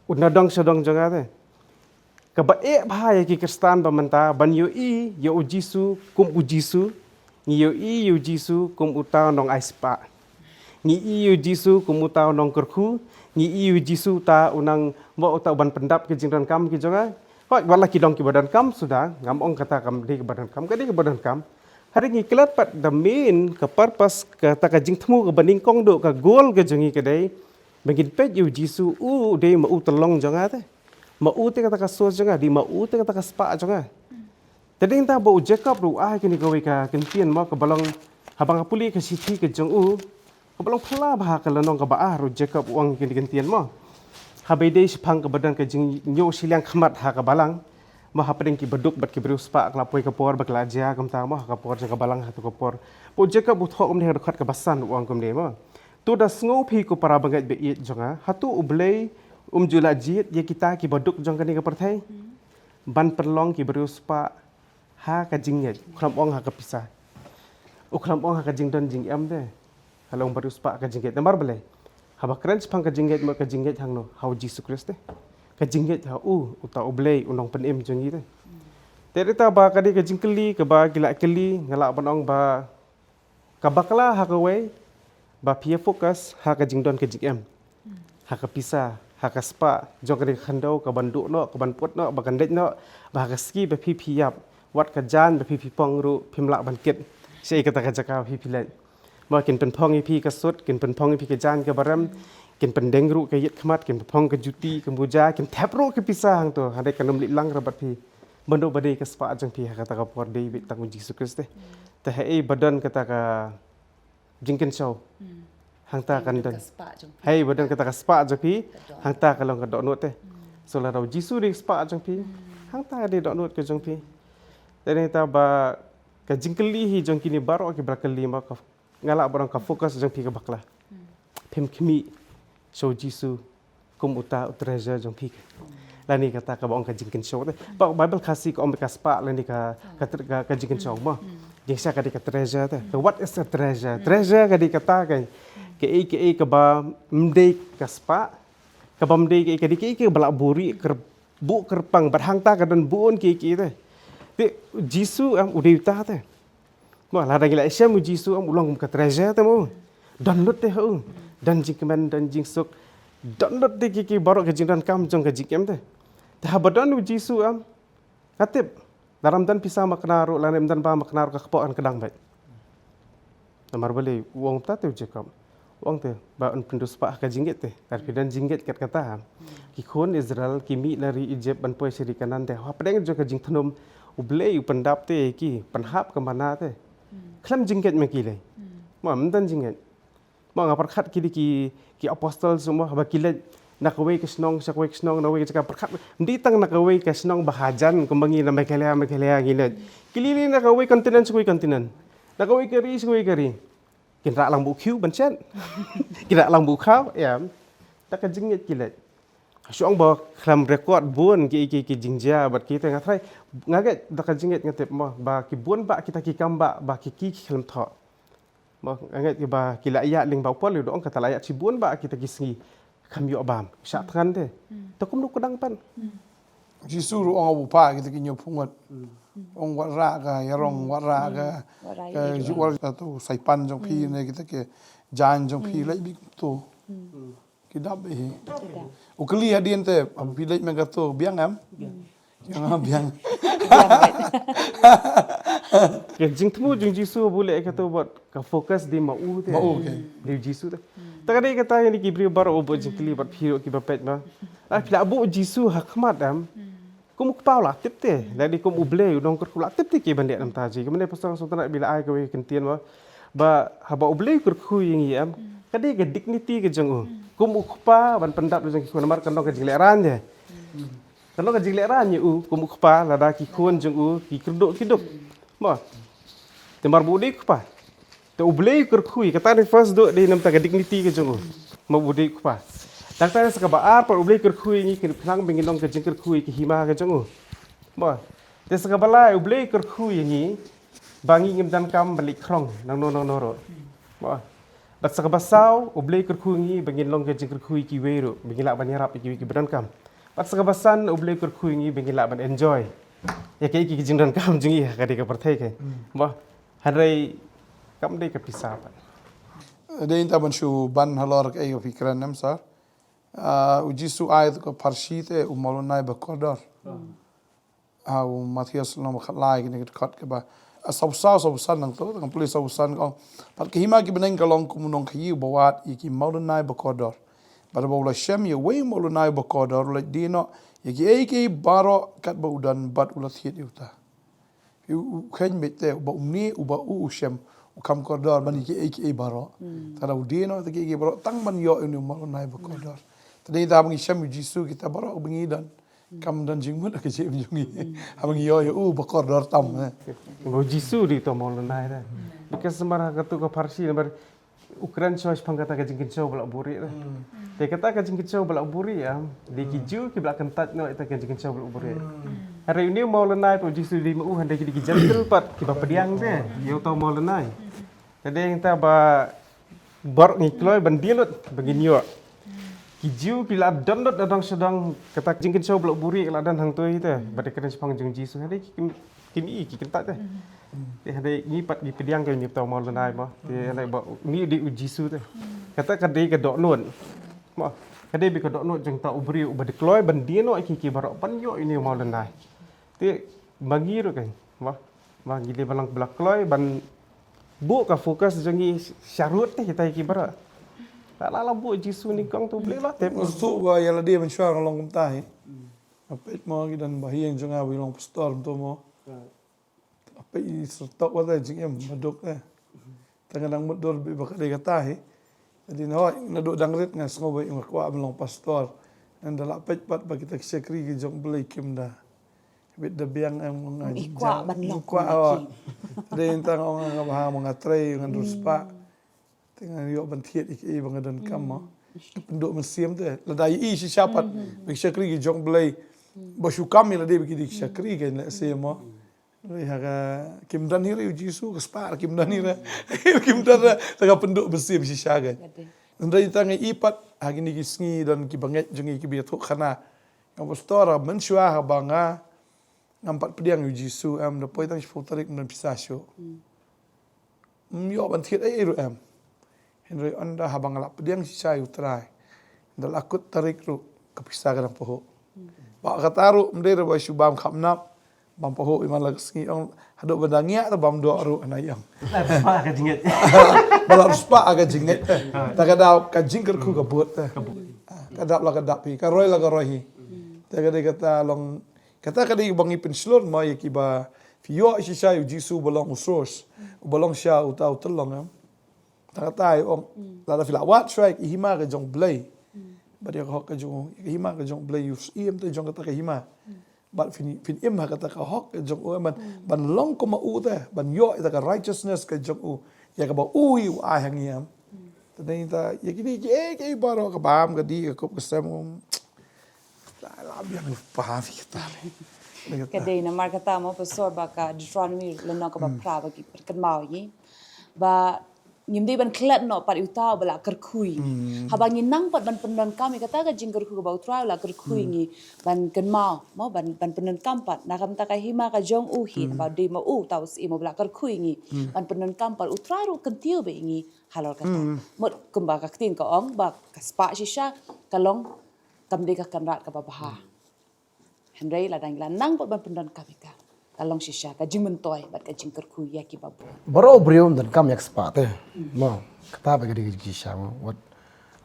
u nadong shadong jong nga te. Kaba eh bha ïa ki Khristan ba mynta ban ïohi ïa u Jisu kum u Jisu, ngi ïohi ïa u Jisu kum uta u nongai spah. Ngi ïohi ïa u Jisu kum uta u nongkyrkhu, ngi ïohi ïa u Jisu uta u nang, mo, uta u ban pyndap ki jingdonkam ki jong nga. Hooid, wat la ki don kiba donkam suda, ngam ong kata kam dei kaba donkam, ka dei kaba donkam. Hynrei ngi klet pat da main ka purpose, kata ka jingthmu kaba nyngkong duh, ka goal ka jong ngi ka dei ba ngin peit ïa u Jisu, u dei ma u tynrong jong nga te. Ma u te kata ka source jong nga, dei ma u te kata ka spah jong nga. Te dei nangta ba u Jakob ruh u ai kane kawei ka kyntien, mo, kaba long, haba nga pule ka shithi ka jong u, kaba long phylla bha ha ka lynnong kaba ar, u Jakob u ong kane ka kyntien, mo. Haba ïadei shaphang kaba don ka jingñiew shiliang khmat ha ka balang, mo, hapdeng ki baduk bad ki briew spah, ka la poi ka por ba ka la jia kumta, mo, ha ka por jong ka balang, ha tu ka por. Ba u Jakob u thoh kumne ha ka dkhot kaba san, u ong kumne, mo. To da sngew phi ko para bangeit ba ïeit jong nga, hato U Blei um ju la jied ïa kita ki baduk jong kane ka pyrthei ban pynlong ki briew spah ha ka jingngeit, u khlem ong ha ka pisa, u khlem ong ha ka jingdon jingem te. Ka long briew spah ha ka jingngeit. Namar balei? Haba kren shaphang ka jingngeit, mo, ka jingngeit hangno? Ha u Jisu Khrist te. Ka jingngeit ha u, uta U Blei, u nongpynim jong ngi te. Te dei ta ba ka dei ka jingkylli kaba ki la kylli, nga lah ban ong ba ka bakla ha kawei, ba phi ïa focus ha ka jingdon ka jingem, ha ka pisa, ha ka spah jong kane ka khyndew, ka ban duh noh, ka ban put noh, ba kan leit noh, ba ha ka sngi ba phi phi ïap, wat ka jaiñ ba phi phi pong ruh phim lah ban kit shaei kata ka jaka ba phi phi leit. Mo, kin pynphong ïa phi ka sut, kin pynphong ïa phi ka jaiñ kaba rem, kin pyndeng ruh ka ïit khmat, kin pynphong ka juti, ka muja, kin thep ruh ka pisa hangto, hynrei kan ym leit lang ruh bad phi. Bad u ba dei ka spah jong phi ha kata ka por dei beit tang u Jisu Khrist te. Te haei ba don kata ka jingkynshew, hangta kan don. Haei ba don kata ka spah jong phi, hangta ka long ka dohnud te. So lada u Jisu dei ka spah jong phi, hangta ka dei dohnud ka jong phi. Te dei ta ba ka jingkylli hi jong kine baroh kiba la kylli, mo, ka, nga lah ban ong ka focus jong phi ka bakla. Phim khmih sha u Jisu kum uta u treasure jong phi. Lane kata kaba ong ka jingkynshew te. Ba Bible Khasi ka ong ka spah lane ka, ka tre-, ka, ka jingkynshew, mo. Jingshai ka dei ka treasure te. So what is a treasure? Treasure ka dei kata ka, kaei kaei kaba ym dei ka spah, kaba ym dei kaei, ka dei kaei kaba la buhrieh kyrbuh kyrpang, bad hangta ka don bun kiei kiei te. Te Jisu em u dei uta te. Mo, lada ngi la ïashem u Jisu em u long kum ka treasure te, mo. Don lut te ha u. Don jingkmen, don jingsuk. Don lut te ki, ki baroh ka jingdonkam jong ka jingem te. Te haba don u Jisu em, nga tip, lada ym don pisa makna ruh, lada ym don ba makna ruh, ka kpoh kan kdang beit. Namar balei? U ong kumta te u Jakob. U ong te ba un pynduh spah ha ka jingngeit te. Lada phi don jingngeit kat kata, ki khun Israel ki mih na ri Egypt ban poi sha ri Kanaan te, hapdeng jong ka jingthnum U Blei u pyndap te ïa ki, pynhap ka manna te. Khlem jingngeit ma ki lei. Mo, ym don jingngeit. Mo, nga pyrkhat ki dei ki, ki apostol, mo, haba ki leit na kawei ka shnong sha kawei ka shnong, na kawei ka jaka, pyrkhat, ym dei tang na kawei ka shnong ba hajan kumba ngi na Meghalaya, Meghalaya ngi leit. Ki leit na kawei continent sha kawei continent, na kawei ka ri sha kawei ka ri. Kin rah lang bad u khiew ban shet. Kin rah lang bad u khaw, ïa. Da ka jingngeit ki leit. Shu ong ba khlem record bun ki, ki, ki jingjia bad ki te, nga tharai, nga ngeit da ka jingngeit, nga tip, mo, ba ki bun bah kita ki kam bah ba ki, ki, ki khlem thoh. Mo, nga ngeit ba ki la ïaid lyngba u Paul, u da ong kata la ïaid shibun bah kita ki sngi. Kam ïoh bam, shah thngan te. Te kumno kdang pat? Jisu ruh ong, u pha kita ki hynñiewphew ngut. Ong wat rah ka ïarong, wat rah ka, wat rah ka ïarong, wat rah ka tu saipan jong phi ne kita ki jaiñ jong phi, leit beit kumto. Ki dap beit hi. U kylli hadien te, haba phi leit mynta kato, biang em? Biang. Biang, biang. Ka jingthmu jong Jisu ba u leh kato, bad ka focus dei ma u te. Ma u, okay. Dei Jisu te. Ta ka dei kata, ïa kine ki briew baroh ba jingkylli bad phi ruh kiba peit, mo. Ah, phi la buh Jisu ha khmat em? Kum u kpa u la tip te, lane kum U Blei, u nongkyrkhu, u la tip te ki ban leh namar ta ji. Kumne pastor sngewtynnat ba la ai kawei ka kyntien, mo, ba haba U Blei u kyrkhu ïa ngi em, ka dei ka dignity ka jong u. Kum u kpa ban pyndap ïa jong ki khun namar kan long ka jinglehrain de. Kan long ka jinglehrain ïa u kum u kpa lada ki khun jong u ki kyrduh ki duk. Mo. Te mar ba u dei u kpa. Te U Blei u kyrkhu ïa kata ne first duh dei namar ka dignity ka jong u. Mar ba u dei u kpa. Tang ta sa kaba ar pat U Blei u kyrkhu ïa ngi khnang ba ngin long ka jingkyrkhu ïa ka hima ka jong u. Mo. Te sa kaba lai U Blei u kyrkhu ïa ngi ba ngi ngim donkam ban leit khrong nangno nangno ruh. Mo. Bad sa kaba saw, U Blei u kyrkhu ïa ngi ba ngin long ka jingkyrkhu ïa kiwei ruh, ba ngin lah ban ïarap ïa kiwei kiba donkam. Bad sa kaba san, U Blei u kyrkhu ïa ngi ba ngin lah ban enjoy ïa kaei kaei ka jingdonkam jong ngi ha ka dei ka pyrthei ka. Mo, hynrei kam dei ka pisa pat. Dei nta ban shu ban halor kaei ka phi kren em sir. Ah, u Jisu ai to ka pharshi te u mawlynnai ba kordor. Ha u Mathaios lynnong ba khatlai kine ki dkhot kiba, ah, saw saw saw san nangto, tang pule saw san ka ong. Bad ka hima ki bneng ka long kum u nongkhaïi uba wad ïa ki mawlynnai ba kordor. Bad haba u la shem ïa uwei u mawlynnai ba kordor u la ïeh noh ïa kiei kiei baroh katba u don bad u la thied ïa uta. Ïa u, u kheiñ beit te uba umne uba u u shem u kham kordor ban ïa kiei kiei baroh. Te lada u die noh ïa kiei kiei baroh tang ban ïoh ïa une u mawlynnai ba kordor. Te dei da ba ngi shem ïa u Jisu kita baroh ba ngi don. Kam don jingmut ha ka jingim jong ngi. Haba ngi ïoh ïa u ba kordor tam, eh. Ba u Jisu dei uta u mawlynnai te. Because namar ha kato ka pharshi namar u kren shuwa shaphang kata ka jingkynshew ba la buhrieh te. Te kata ka jingkynshew ba la buhrieh, em, dei ki Jiw kiba la kyntait noh ïa kata ka jingkynshew ba la buhrieh. Hynrei une u mawlynnai pat u Jisu dei ma u, hynrei ki dei ki Jentil pat kiba pdiang te ïa uta u mawlynnai. Te dei hangta ba baroh ngi kloi ban die lut ba ngin ïoh. Ki Jiw ki la don lut na dong sha dong, kata ka jingkynshew ba la buhrieh ka la don hangto hi te. Ba dei ka don shaphang jong u Jisu, hynrei ki, ki, ki, ki kyntait te. Te hynrei ngi pat ngi pdiang ïa une uta u mawlynnai mo. Te hynrei ba une dei u Jisu te. Kata ka dei ka dohnud. Mo. Ka dei beit ka dohnud jong uta u briew uba dei kloi ban die noh ïa ki, ki baroh ban ïoh ïa une u mawlynnai. Te ma ngi ruh kan. Mo. Ma ngi dei ban long ba la kloi ban buh ka focus jong ngi sharud te kita ki baroh. La la la buh Jisu nyngkong te U Blei la tip. Nga sngewthuh ba ïa lade mynshuwa nga long kumta hi. Nga peit mo ngi don ba hi ïing jong nga ba i long pastor to mo. Nga peit i syrtok wat te jingim ba duk te. Te nga dang mutdur beit ba ka dei kata hi. Te dei na hoi naduh dang rit nga sngew ba nga kwah ban long pastor. Nga da la peit pat ba kita ki shakri ki jong U Blei kim da. Bit da biang em nga i kwah ban long kwah. Dei nta nga ong nga ba ha ma nga trei nga dur spah. Te nga ïoh ban thied ïa kiei ba nga donkam mo. Ka pynduh mynsiem te lada i shisha pat ba ki shakri ki jong U Blei ba shu kam ïa lade ba ki dei ki shakri kan lehse mo. Dei ha ka kim don hi re u Jisu ka spah kim don hi re. Kim don re te ka pynduh mynsiem shisha kan. Dei nta nga i pat ha kine ki sngi don kiba ngeit jong ngi kiba ïathuh khana. Nga pastor mynshuwa haba nga ngam pat pdiang ïa u Jisu em da poi tang shiphew tarik ym don pisa shuh. Ym ïoh ban thied ei ei ruh em. Hynrei ynda haba nga la pdiang shisha ïa u Trai da la kut tarik ruh ka pisa ka dang pahuh. Ba kata ruh ym dei ruh ba shu bam khapnap bam pahuh ïa man la ka sngi ong haduh ban da ngiah ruh bam doh ruh na ïong. Ba la spah ka jingngeit. Ba la spah ka jingngeit. Ta ka dei ka jingkyrkhu ka bud te. Ka dap la ka dap hi ka roi la ka roi hi. Te ka dei kata long Kata ka dei ba ngi pynshlur mo ïa kiba phi ïoh shisha ïa u Jisu uba long u source uba long sha uta u tyllong em. Ta kata ïa ong lada phi la wad shuwa ïa ka hima ka jong U Blei. Bad ïa ka hok ka jong u ïa ka hima ka jong U Blei ïa u syiem te jong kata ka hima. Bad phin phin im ha kata ka hok ka jong u em ban ban long kum u te ban ïoh ïa ka righteousness ka jong u ïa kaba u ïa u ai ha ngi em. Te dei ta ïa kine kiei kiei baroh ka bam ka dih ka kup ka sem. La biang lypa phi kata. Ka dei namar kata mo pastor ba ka Deuteronomy lynnong kaba phra ba ki pynkynmaw ïa ngi ba ngim dei ban klet noh pat ïa uta uba la kyrkhu ïa ngi. Haba ngi nang pat ban pyndonkam ïa kata ka jingkyrkhu kaba u Trai u la kyrkhu ïa ngi ban kynmaw mo ban ban pyndonkam pat na ka bynta ka hima ka jong u hi ba dei ma u uta u syiem uba la kyrkhu ïa ngi ban pyndonkam pat u Trai ruh u kyntiew beit ïa ngi halor kata. Mut kumba ka ktien ka ong ba ka spah shisha ka long kam dei ka kynrad kaba bha. Hynrei lada ngi la nang bad ban pyndonkam ïa ka ka long shisha ka jingmyntoi bad ka jingkyrkhu ïa kiba bun. Baroh u briew ym donkam ïa ka spah te. Mo kata ba ka dei ka jingshisha mo wat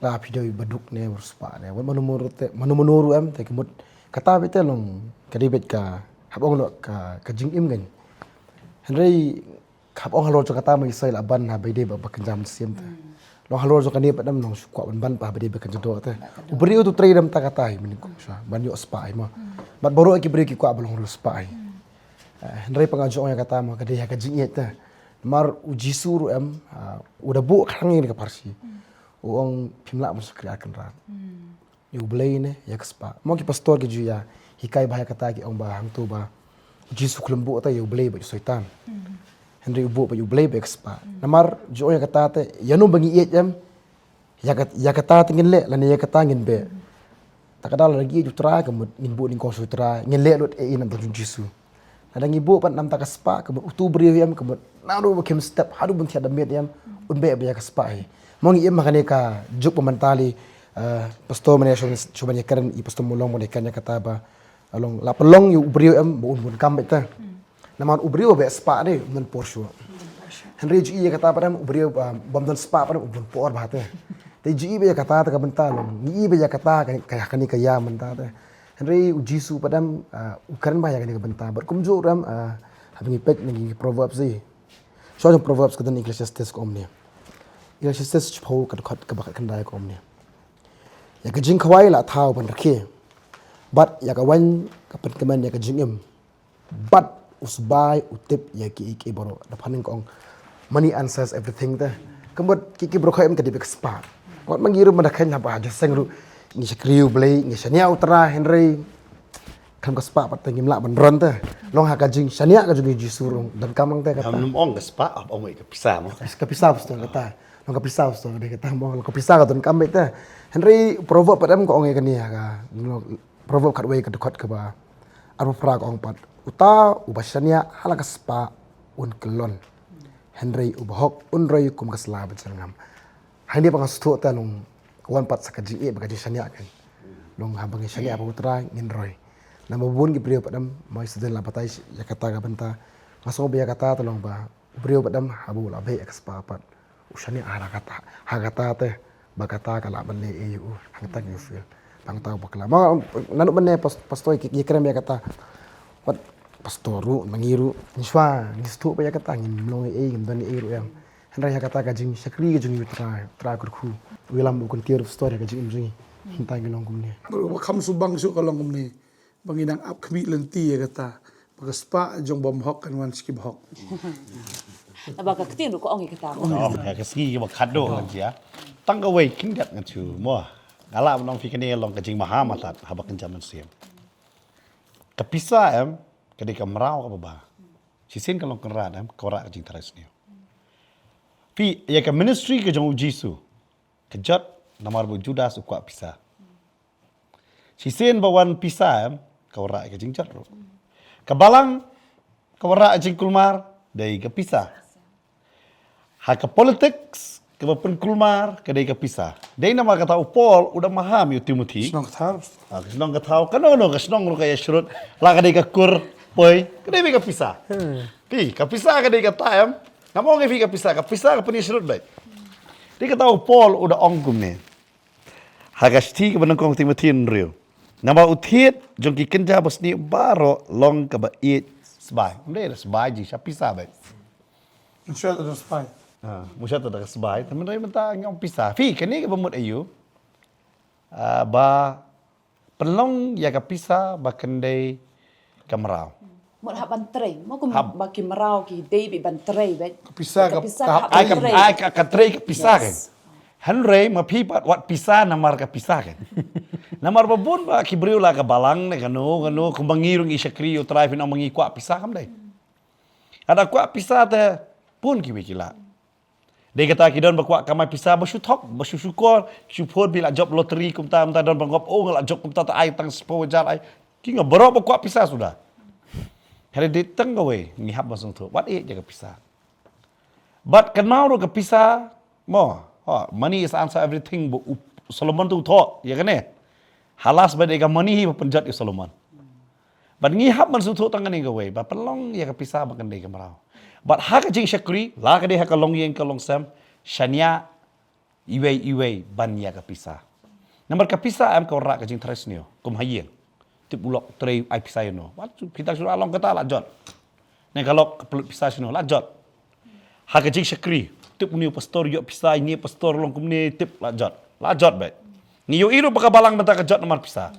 la phi dei ba duk ne ba spah ne wat mano mano te mano mano ruh em te ka mut kata ba te long ka dei beit ka hap ong noh ka ka jingim kan. Hynrei Hap ong halor jong kata ma Isai la ban ha ba ïadei bad ba kynja mynsiem te. Nong halor jong kane pat em nong shu kwah ban ban pa ba dei ba kan jadok te. U briew tu trei dam ta kata hi mynnin ko sha ban ïoh spah hi mo. Bad baroh ki briew ki kwah ba long riewspah hi. Eh, hynrei pa nga ju ong ïa kata mo ka dei ha ka jingïeit te. Namar u Jisu ruh em, ah, u da buh khlem ïa ka pharshi. U ong phim lah ban shakri ar kynrad. Ïa U Blei ne ïa ka spah. Mo ki pastor ki ju ïa hikai ba ïa kata ki ong ba hangto ba Jisu khlem buh ta ïa U Blei bad ïa u Soitan. Hynrei u buh bad ïa U Blei bad ïa ka spah. Namar ju ong ïa kata te ïa no ba ngi ïeit em. Ïa kat-, ïa kata te ngin leh lane ïa kata ngin beh. Ta ka daw lada ngi ïeit U Trai ka mut ngin buh nyngkong sha U Trai, ngin leh lut ei ei na bynta jong U Jisu. Lada ngi buh pat na bynta ka spah ka mut utu u briew em ka mut naduh ba khim step haduh ban thiah da miet em un beh bha ïa ka spah hi. Mo ngi im ha kane ka juk ba mynta lei, eh, pastor mynne shu ban ïakren i pastor Mulong ban ïakren ïa kata ba long la pynlong ïa u briew em ba un bun kam beit te. Namar u briew ba beh spah de un don por shuh. Hynrei ju i ïa kata pat em u briew ba bym don spah pat em u bun por bha te. Te ju i ba ïa kata te ka bynta long. Ngi i ba ïa kata ka, ka, kane ka ïa mynta te. Hynrei u Jisu pat em, ah, u kren ba ïa kane ka bynta. Bad kumjuh ruh em, ah, haba ngi peit na ki Proverbs hi. Shuwa jong Proverbs ka don Ecclesiastes ka ong kumne. Ecclesiastes shiphew ka dkhot kaba khatkhyndai ka ong kumne. Ïa ka jingkhawai la thaw ban rkhie. Bad ïa ka waiñ ka pynkmen ïa ka jingim. Bad u sbai u tip ïa kiei kiei baroh. Da phan ka ong money answers everything te. Ka mut kiei kiei baroh em ka dei bad ka spah. Wat ma ngi ruh mynta khein haba ha jingïaseng ruh ngi shakri U Blei, ngi shaniah U Trai hynrei khlem ka spah pat te ngim lah ban run te. Long ha ka jingshaniah ka jong u Jisu ruh donkam nangta kata. Ngam ong ka spah, ong ka pisa mo. Ka pisa pastor kata. Long ka pisa pastor ka dei kata mo, long ka pisa ka donkam beit te. Hynrei Proverb pat em ka ong ïa kane ha ka, Proverb khatwei ka dkhot kaba arphew phra ka ong pat, uta uba shaniah ha la ka spah un kyllon. Hynrei uba hok un roi kum ka sla ba jyrngam. Hangne ba nga sngewthuh te long wan pat sa ka jingïeit bad ka jingshaniah kan. Long haba ngi shaniah bad U Trai ngin roi. Namar bun ki briew pat em, mo i Sydney la batai ïa kata ka bynta. Nga sngew ba ïa kata te long ba u briew pat em haba u la beh ïa ka spah pat u shaniah ha kata, ha kata te ba kata ka lah ban leh ei ei u hangta ngi fail. Hangta u bakla. Ma naduh mynne pas-, pastor ïa, ïakren ïa kata. Wat pastor ruh ma ngi ruh ngi shuwa ngi sngewthuh ba ïa kata ngim long ei ei ngim don ei ei ruh em. Hynrei ha kata ka jingshakri ka jong U Trai, U Trai kyrkhu. U ïalam u kyntiew pastor ïa ka jingim jong ngi. Hangta ngi long kumne. Ba kham shu bang shuh ka long kumne. Ba ngi dang ap khmih lynti ïa kata. Ba ka spah jong bym hok kan wan sha ki bahok. Naba ka ktien ruh ka ong ïa kata. Ong ïa ka sngi kiba khadduh ngan jia. Tang kawei khyndiat ngan shu mo. Nga lah ban ong phi kane long ka jingmaham artat haba kynja mynsiem. Ka pisa em ka dei ka mraw kaba bha. Shisien ka long kynrad em ka wanrah ka jingtharai sniew. Phi ïa ka ministry ka jong u Jisu ka jot namar ba u Judas u kwah pisa. Shisien ba wan pisa em ka wanrah ka jingjot ruh. Ka balang ka wanrah jingkulmar dei ka pisa. Ha ka politics kaba pynkulmar ka dei ka pisa. Dei namar kata u Paul u da maham ïa u Timothy. Shnong ka thaw. Ah, ka shnong ka thaw. Kano kano ka shnong ruh ka ïa shrut. La ka dei ka kur poi ka dei beit ka pisa. Phi ka pisa ka dei kata em. Ngam ong ïa phi ka pisa, ka pisa ka pynïashrut beit. Dei kata u Paul u da ong kumne. Ha ka shithi kaba nyngkong Timothy hynriew. Namar u thied jong ki kynja basniew baroh long kaba ïeit sbai. Ym dei sbai jingshah pisa beit. Mynshwa ta da sbai. Ha, mynshwa ta da sbai, te mynta mynta ngi ong pisa. Phi kane kaba mut aïu. Ah, ba pynlong ïa ka pisa ba kynja ka mraw. Mut hap ban trei, mo kum ba ki mraw ki dei beit ban trei beit. Ka pisa ka, ka hap ban trei. Ai ka, ka trei ka pisa kan. Hynrei ma phi pat wat pisa namar ka pisa kan. Namar ba bun ba ki briew la ka balang ne kano kano kumba ngi ruh ngi shakri ïa u Trai phin ong ba ngi kwah pisa kam dei. Lada kwah pisa te bun kiwei ki lah. Dei kata ki don ba kwah kamai pisa ba shu thok, ba shu shukor, shu phone phi la jop lottery kumta, kumta don ba ngop, oh nga la jop kumta te ai tang shiphew hajar ai. Ki nga baroh ba kwah pisa suda. Hynrei dei tang kawei ngi hap ban sngewthuh. Wat ïeit ïa ka pisa. Bad kynmaw ruh ka pisa, mo, oh, money is answer everything ba u Solomon tu u thoh ïa kane. Halas ba dei ka money hi ba pynjot ïa u Solomon. Bad ngi hap ban sngewthuh tang kane kawei ba pynlong ïa ka pisa ba kynja ka mraw. Bad ha ka jingshakri la ka dei ha ka longïing ka longsem shaniah iwei iwei ban ïa ka pisa. Namar ka pisa em ka wanrah ka jingtharai sniew kum ha ïing. Tip u lok trei ai pisa ïa no. Wat phi tang shu la long kata la jot. Ne ka lok ka pynlut pisa sniew la jot. Ha ka jingshakri Tip une u pastor ïoh pisa, ine pastor long kumne, tip la jot. La jot beit. Ngi ïohi ruh ba ka balang mynta ka jot namar pisa.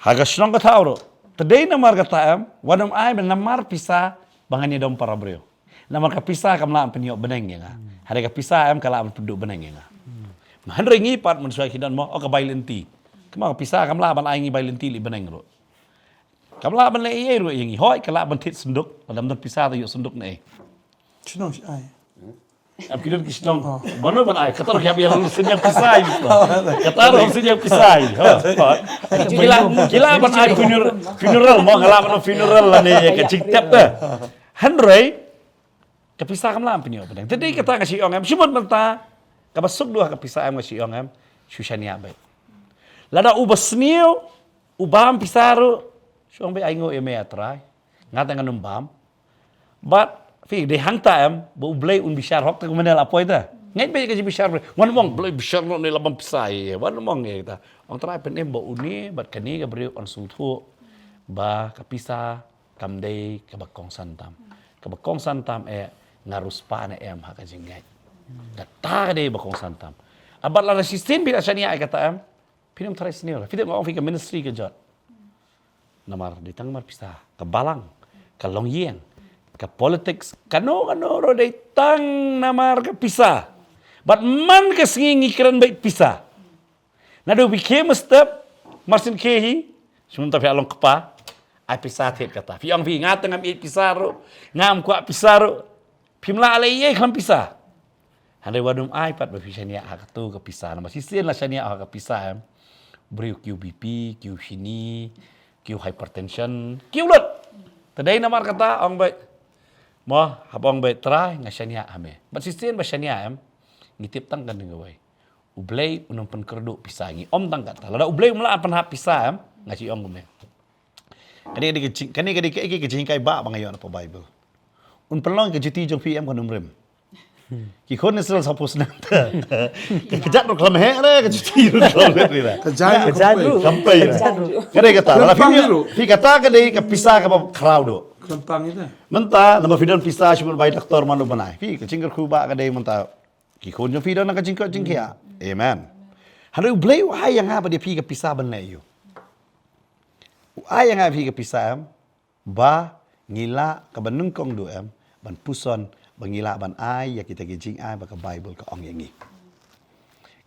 Ha ka shnong ka thaw ruh. Te dei namar kata em, wat nym ai ba namar pisa ba ngan ïadom para briew. Namar ka pisa kam lah ban pynïoh bneng ïa nga. Hynrei ka pisa em ka lah ban pynduh bneng ïa nga. Ma hynrei ngi pat mynshuwa ki don mo, o ka bai lynti. Kumba ka pisa kam lah ban ai ngi bai lynti leit bneng ruh. Kam lah ban leh ei ei ruh ïa ngi. Hooid ka lah ban thied synduk, lada ym don pisa te ïoh synduk ne ei. Shnong shi ai. Am ki don ki shnong. Mano ban ai, kata ruh ki hap ïa lynti sien ïa pisa ïa. Kata ruh sien ïa pisa ïa. Ha. Ki lah, ki lah ban ai funeral, funeral mo, ka lah ban funeral lane ïa ka jingtep te. Hynrei ka pisa kam lah ban pynïoh bneng. Te dei kata nga shu ong em, shu mut mynta kaba suk duh ka pisa em nga shu ong em, shu shaniah beit. Lada uba sniew u bam pisa ruh, shu ong beit, ainguh ïa me A Trai. Nga te ngan ym bam. Bad phi, dei hangta em ba U Blei un bishar hok te kumne la poi te. Ngeit beit ka jingbishar Blei. Wan ong Blei bishar noh ne la bam pisa ïa, wan ong ïa kata. Ong Trai, pynim ba une bad kane ka briew yn sngewthuh ba ka pisa kam dei kaba kongsan tam. Kaba kongsan tam eh nga riewspah ne em ha ka jingngeit. Kata ka dei ba kongsan tam. Ah, bad lada shisien phi la shaniah ïa kata em, phin ym tharai sniew. Phi tip nga ong phi, ka ministry ka jot. Namar dei tang namar pisa, ka balang, ka longïing, ka politics, kano kano ruh dei tang namar ka pisa. Bad man ka sngi ngi kren beit pisa. Naduh phi khie mynstep, mar syn khie hi, shu mynta phi ïa long kpa, ai pisa thied kata. Phi ong phi, nga te ngam ïeit pisa ruh, ngam kwah pisa ruh. Phim lah leh ei ei khlem pisa. Hynrei wat nym ai pat ba phi shaniah ha kato ka pisa. Namar shisien la shaniah ha ka pisa em, briew kiew B P, kiew shini, kiew hypertension, kiew lut. Te dei namar kata ong beit, mo, hap ong beit, Trai, nga shaniah ha me. Bad shisien ba shaniah em, ngi tip tang kane kawei. U Blei un ym pynkyrduh pisa ïa ngi. Ym tang kata, lada U Blei um lah pynhap pisa em, nga shu ong kumne. Kane ka dei ka jing, kane ka dei ka, ka, ka jinghikai ba, ba nga ïoh na ka Bible. Un pynlong ka juti jong phi em, kan ym rim. Ki khun Israel suppose nang ta. Ka kjat ruh khlem heh re, ka juti ruh khlem heh re. Ka jai ruh. Ka jai ruh. Kam pei re. Ka dei kata. Lada phi, phi kata ka dei ka pisa kaba khraw duh. Khlem pang ita. Mynta, namar phi don pisa, shu mut bai doktor mano ban ai. Phi, ka jingkyrkhu ba ka dei mynta. Ki khun jong phi don na ka jingkoit jingkhiah. Amen. Hynrei U Blei u ai ïa nga bad ïa phi ka pisa ban leh ïa u. U ai ïa nga phi ka pisa em, ba ngi lah kaba nyngkong duh em, ban puson, ba ngi lah ban ai ïa kita ki jingai ba ka Bible ka ong ïa ngi.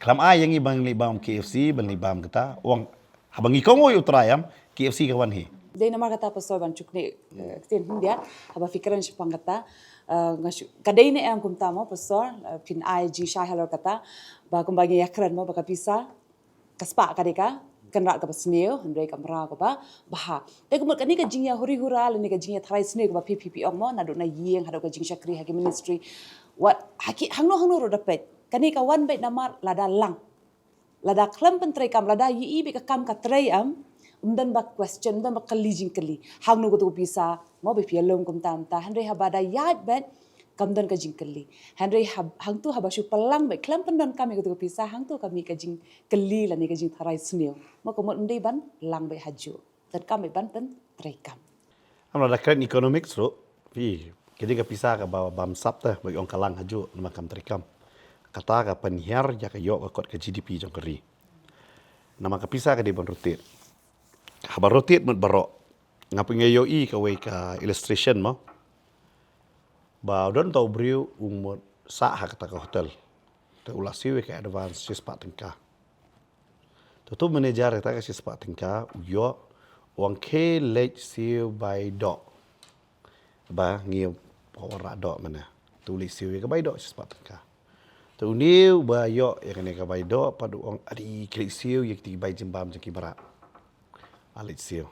Khlem ai ïa ngi ban leit bam K F C, ban leit bam kata, u ong, haba ngi kohnguh ïa U Trai em, K F C ka wan hi. Dei namar kata Pastor ban shu knieh, eh, ktien India, haba phi kren shaphang kata, eh, nga shu, ka dei ne em kumta mo Pastor, eh, phin ai jingshai halor kata, ba kumba ngi ïa kren mo ba ka pisa, ka spah ka dei ka kynrad kaba sniew, hynrei ka mraw kaba bha. Te ka mut kane ka jingïahuri hura lane ka jingïatharai sniew kaba phi phi phi ong mo, naduh na ïing haduh ka jingshakri ha ki ministry. Wat ha ki hangno hangno ruh da peit. Kane ka wan beit namar lada lang. Lada khlem pyntreikam, lada ïohi beit ka kam ka trei em, ym don ba question, ym don ba kylli jingkylli. Hangno kato ka pisa, mo ba phi ïalum kumta kumta. Hynrei haba da ïaid beit, kam don ka jingkylli. Hynrei hab-, hangto haba shu pynlang beit, khlem pyndonkam ïa kato ka pisa, hangto ka mih ka jingkylli lane ka jingtharai sniew. Mo ka mut ym dei ban lang beit hajuh. Donkam beit ban pyntreikam. Namar lada kren economics ruh, phi, ka dei ka pisa kaba bamsap te, ba ong ka lang hajuh, namar kam treikam. Kata ka pynhiar ïa ka ïoh ka kot ka G D P jong ka ri. Namar ka pisa ka dei ban rotate. Haba rotate mut baroh. Nga pyn, nga ïohi kawei ka illustration mo. Ba u don uta u briew u mut sah ha kata ka hotel. Te u la siew ïa ka advance shispah tyngka. Te utu u manager ïa kata ka shispah tyngka u ïoh, u ong khie leit siew bai doh. Ba ngi wanrah doh mynne. Te u leit siew ïa ka bai doh shispah tyngka. Te une uba ïoh ïa kane ka bai doh pat u ong, "Adi, khie leit siew ïa kiti ki bai jingbam jong ki mrad." La leit siew.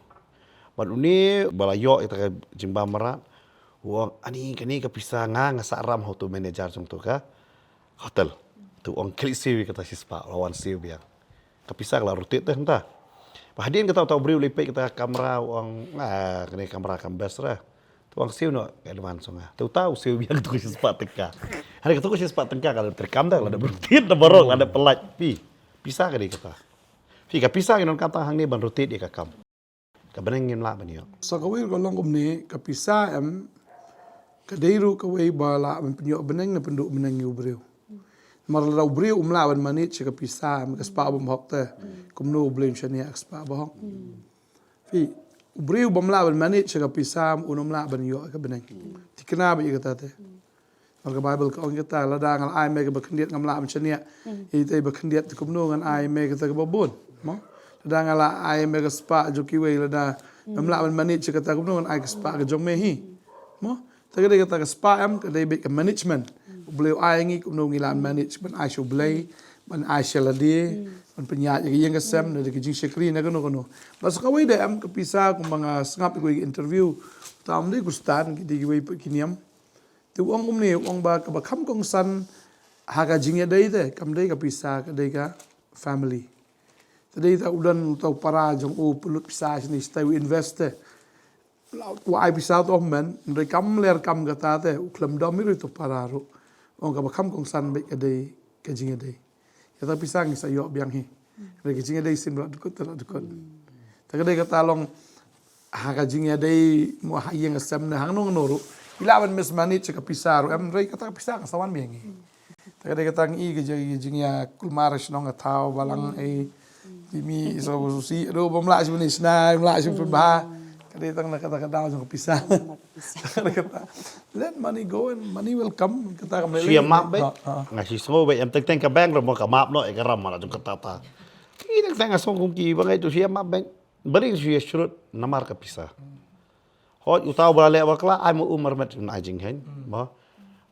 Bad une ba la ïoh ïa kata ka jingbam mrad, u ong, "Ani, kane ka pisa nga, nga sah ram ha utu u manager jong utu ka hotel." Te u ong, "Khie leit siew ïa kata shispah," la wan siew biang. Ka pisa ka la rotate te hangta. Ba hadien kata uta u briew u leit peit kata ka kamra, u ong, "Ah, kane ka kamra kam best re." Te u ong, "Siew noh ka advance jong nga." Te uta u siew biang katu ka shispah tyngka. Hynrei katu ka shispah tyngka ka la treikam te, la dep rotate te baroh, la dep pynlait, phi. Pisa ka dei kata. Phi, ka pisa ka donkam tang hangne ban rotate ïa ka kam. Ka bneng ngim lah ban ïoh. Sa kawei ka long kumne, ka pisa em, Ka dei ruh kawei ba lah ban pynïoh bneng ne pynduh bneng ïa u briew. Namar lada u briew um lah ban manage ïa ka pisa, ka spah bymhok te, kumno u Blei un shaniah ka spah bahok? Phi, u briew bym lah ban manage ïa ka pisa, um lah ban ïoh ïa ka bneng. Thikna bha ïa kata te. Namar ka Baibl ka ong kata, lada nga la ai me kaba khyndiat ngam lah ban shaniah ïa ita iba khyndiat, te kumno ngan ai me kata kaba bun? Mo? Lada nga la ai me ka spah jong kiwei, lada ngam lah ban manage ïa kata, kumno ngan ai ka spah ka jong me hi? Mo? Te ka dei kata ka spah em, ka dei beit ka management. U Blei u ai ngi kumno ngi lah ban manage, ban ai sha u Blei, ban ai sha lade, ban pynïaid ïa ka ïing ka sem, da ka jingshakri na kano kano. Bad sa kawei de em ka pisa, kumba nga sngap ïa ka interview, tam dei Khristan, ki dei kiwei pat ki niam. Te u ong kumne, u ong ba kaba kham kongsan ha ka jingïadei te, kam dei ka pisa, ka dei ka family. Te dei ta u don uta u para jong u pynlut pisa shane shatai, u invest te. La u ai pisa to men, hynrei kam ler kam kata te, u khlem dom ïa uta u para ruh. Ong kaba kham kongsan beit ka dei ka jingïadei. Ïa ta pisa ngi sa ïoh biang hi. Hynrei ka jingïadei shisien ba la dkut te la dkut. Te ka dei kata long ha ka jingïadei mo ha ïing ha sem ne hangno hangno ruh. Phi lah ban mismanage ka pisa ruh em, hynrei kata ka pisa ka sa wan biang hi. Te ka dei kata ngi ka jing, ka jingïakulmar shnong ka thaw balang ei. Jimmy so susi, aduh, bym lah shu ni sna, bym lah shu pynbha. Ka dei tang na kata ka daw jong ka pisa. Ka dei kata. Let money go and money will come. Kata ka Shu ïa map beit. Ha, ha. Nga shu sngew beit, em teng teng ka bank ruh mo ka map noh ïa ka ram ma la jong kata ta. Ki teng teng nga sngew kum ki ba ngai tu shu ïa map beit. Ba ring shu ïa shrut namar ka pisa. Hooid, uta u ba la leh bakla, ai mo u marmet un ai jingkheiñ. Mo.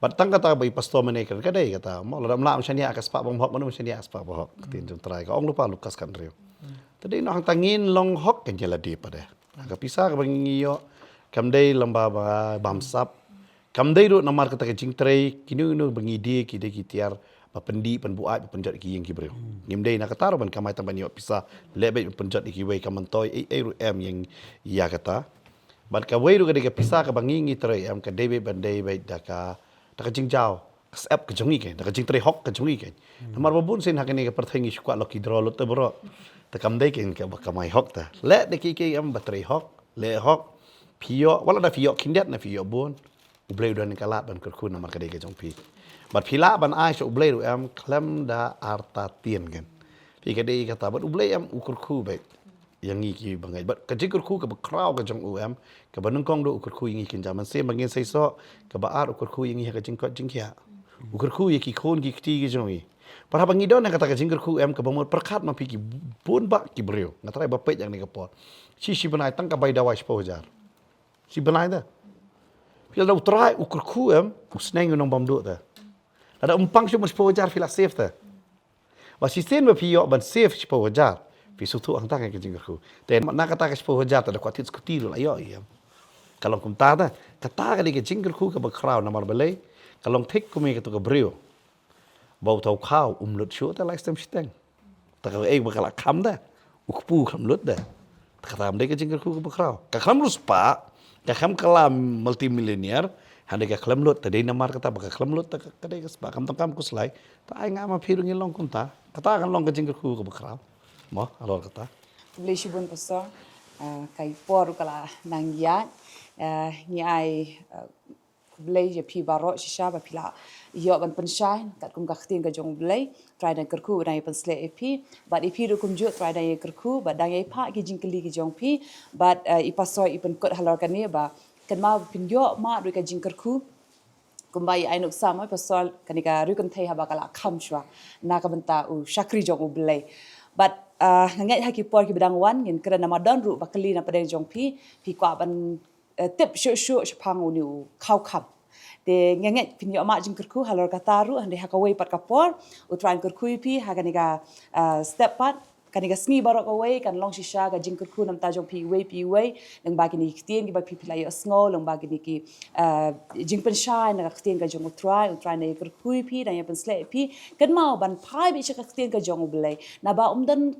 Bad tang kata ba i pastor mynne kren ka dei kata. Mo, lada ym lah ban shaniah ka spah bymhok, mano ban shaniah ka spah bahok. Ka ktien jong u Trai ka ong lypa Lukas khathynriew. Te dei noh hangta ngin long hok kein ïa lade pat de. Ka pisa kaba ngi ïoh kam dei lyngba ba bamsap. Kam dei ruh namar kata ka jingtrei, kino kino ba ngi die ki dei ki tiar ba pyndih, pynbuaid, ba pynjot ïa ki ïing ki briew. Ngim dei na kata ruh ban kamai tang ban ïoh pisa, leh beit ban pynjot ïa kiwei, ka myntoi ei ei ruh em ïa, ïa kata. Bad kawei ruh ka dei ka pisa kaba ngi ngi trei em, ka dei beit ban dei beit da ka, da ka jingjaw, ka syep ka jong ngi kein, da ka jingtrei hok ka jong ngi kein. Namar ba bun sien ha kane ka pyrthei ngi shu kwah lucky draw lut te baroh. Te kam dei kein kaba kamai hok te. Leh da kiei kiei em ba trei hok, leh hok. Phi ïoh, wat lada phi ïoh khyndiat ne phi ïoh bun, U Blei u don ka lad ban kyrkhu namar ka dei ka jong phi. Bad phi lah ban ai sha U Blei ruh em khlem da artatien kein. Phi, ka dei kata, bad U Blei em u kyrkhu beit ïa ngi kiba ngeit. Bad ka jingkyrkhu kaba khraw ka jong u em, kaba nyngkong ruh u kyrkhu ïa ngi kynja mynsiem ba ngin seisoh, kaba ar u kyrkhu ïa ngi ha ka jingkoit jingkhiah. U kyrkhu ïa ki khun ki kti ki jong ngi. Bad haba ngi don ha kata ka jingkyrkhu em, kaba mut pyrkhat ma phi ki bun bah ki briew. Nga trai ba peit ïa kane ka por. Shi shi bnai tang ka bai dawai shiphew hajar. Shi bnai da. Phi, lada u Trai u kyrkhu em, u sneng u nongbymduh te. Lada um pang shuh ban shiphew hajar phi la save te. Ba shisien ba phi ïoh ban save shiphew hajar, phi sngewthuh hangta ka jingkyrkhu. Te na kata ka shiphew hajar te da kwah thied skuti ruh la ïoh ïa em. Ka long kumta te. Kata ka dei ka jingkyrkhu kaba khraw namar balei? Ka long thik kum ïa kato ka briew ba uta u khaw um lut shuh te lai stem shiteng. Te kaei ba ka la kham da, u kpu khlem lut da. Te kata kam dei ka jingkyrkhu kaba khraw. Ka khlem riewspah, ka khlem kylla multimillionaire, hynrei ka khlem lut, te dei namar kata ba ka khlem lut, te ka, ka dei ka spah, kam tang kam khuslai. Te ai nga ma phi ruh ngin long kumta. Kata kan long ka jingkyrkhu kaba khraw. Mo, halor kata. Khublei shibun Pastor. Ah, ka i por ruh ka la nang ïaid. Ah, ngi ai, ah, khublei ïa phi baroh shisha ba phi la ïoh ban pynshai katkum ka ktien ka jong U Blei. Trai dang kyrkhu, dang ïa pynshlur ïa phi. Bad ïa phi ruh kumjuh Trai dang ïa kyrkhu bad dang ïa phah ki jingkylli ki jong phi. Bad, eh, i Pastor i pynkut halor kane ba kynmaw ba phin ïoh mad ruh ka jingkyrkhu. Kumba i ai nuksa mo Pastor, kane ka riew kynthei haba ka la kham shuwa na ka bynta u shakri jong U Blei. Bad, eh, nga ngeit ha ki por kiba dang wan ngin kren namar don ruh ba kylli na pdeng jong phi, phi kwah ban eh, tip shuh shuh shaphang une u khaw kham. Te nga ngeit phin ïoh mad jingkyrkhu halor kata ruh, hynrei ha kawei pat ka por U Trai un kyrkhu ïa phi ha kane ka, eh, step pat. Kane ka sngi baroh kawei kan long shisha ka jingkyrkhu na bynta jong phi iwei pa iwei, lyngba kine ki ktien kiba phi, phi la ïohsngew, lyngba kine ki, eh, jingpynshai na ka ktien ka jong U Trai. U Trai un ïa kyrkhu ïa phi, un ïa pynshlur ïa phi. Kynmaw ban phai beit sha ka ktien ka jong U Blei. Naba ym don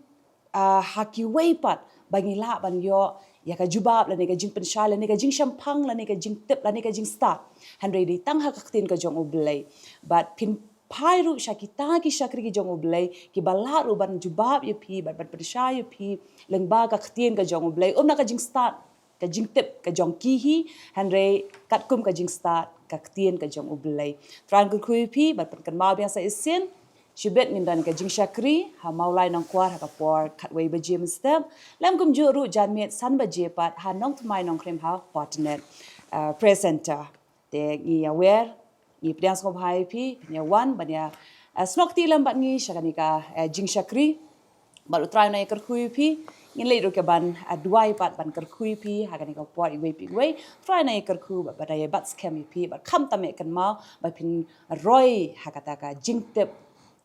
ah, ha kiwei pat ba ngi lah ban ïoh ïa ka jubab lane ka jingpynshai lane ka jingshemphang lane ka jingtip lane ka jingstad. Hynrei dei tang ha ka ktien ka jong U Blei. Bad phin phai ruh sha kita ki shakri ki jong U Blei kiba lah ruh ban jubab ïa phi bad ban pynshai ïa phi lyngba ka ktien ka jong U Blei, ym na ka jingstad ka jingtip ka jong ki hi, hynrei katkum ka jingstad ka ktien ka jong U Blei. Trai kyrkhu ïa phi bad pynkynmaw biang sa shisien. Shibit ngin don ka jingshakri ha Mawlai Nongkwar ha ka por khatwei baje mynstep, lem kumjuh ruh janmiet san baje pat ha Nongthymmai Nongkrem ha Fortinet, uh, Prayer Center. Te ngi ïa wer, ngi pdiang sngewbha ïa phi, phin ïa wan ban ïa, eh, snoh kti lem bad ngi sha kane ka, eh, jingshakri. Bad U Trai un ïa kyrkhu ïa phi, ngin leit ruh ka ban, eh, duwai pat ban kyrkhu ïa phi ha kane ka por iwei pa iwei. U Trai un ïa kyrkhu bad ban ïa bat skhem ïa phi bad khamtam ïa kynmaw ba phin roi ha kata ka jingtip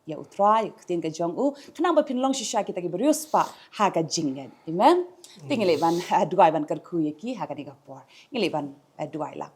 ïa U Trai, ïa ka ktien ka jong u, khnang ba phin long shisha kita ki briew spah ha ka jingngeit. Amen. Te ngi leit ban, eh, duwai ban kyrkhu ïa ki ha kane ka por. Ngi leit ban, eh, duwai lang.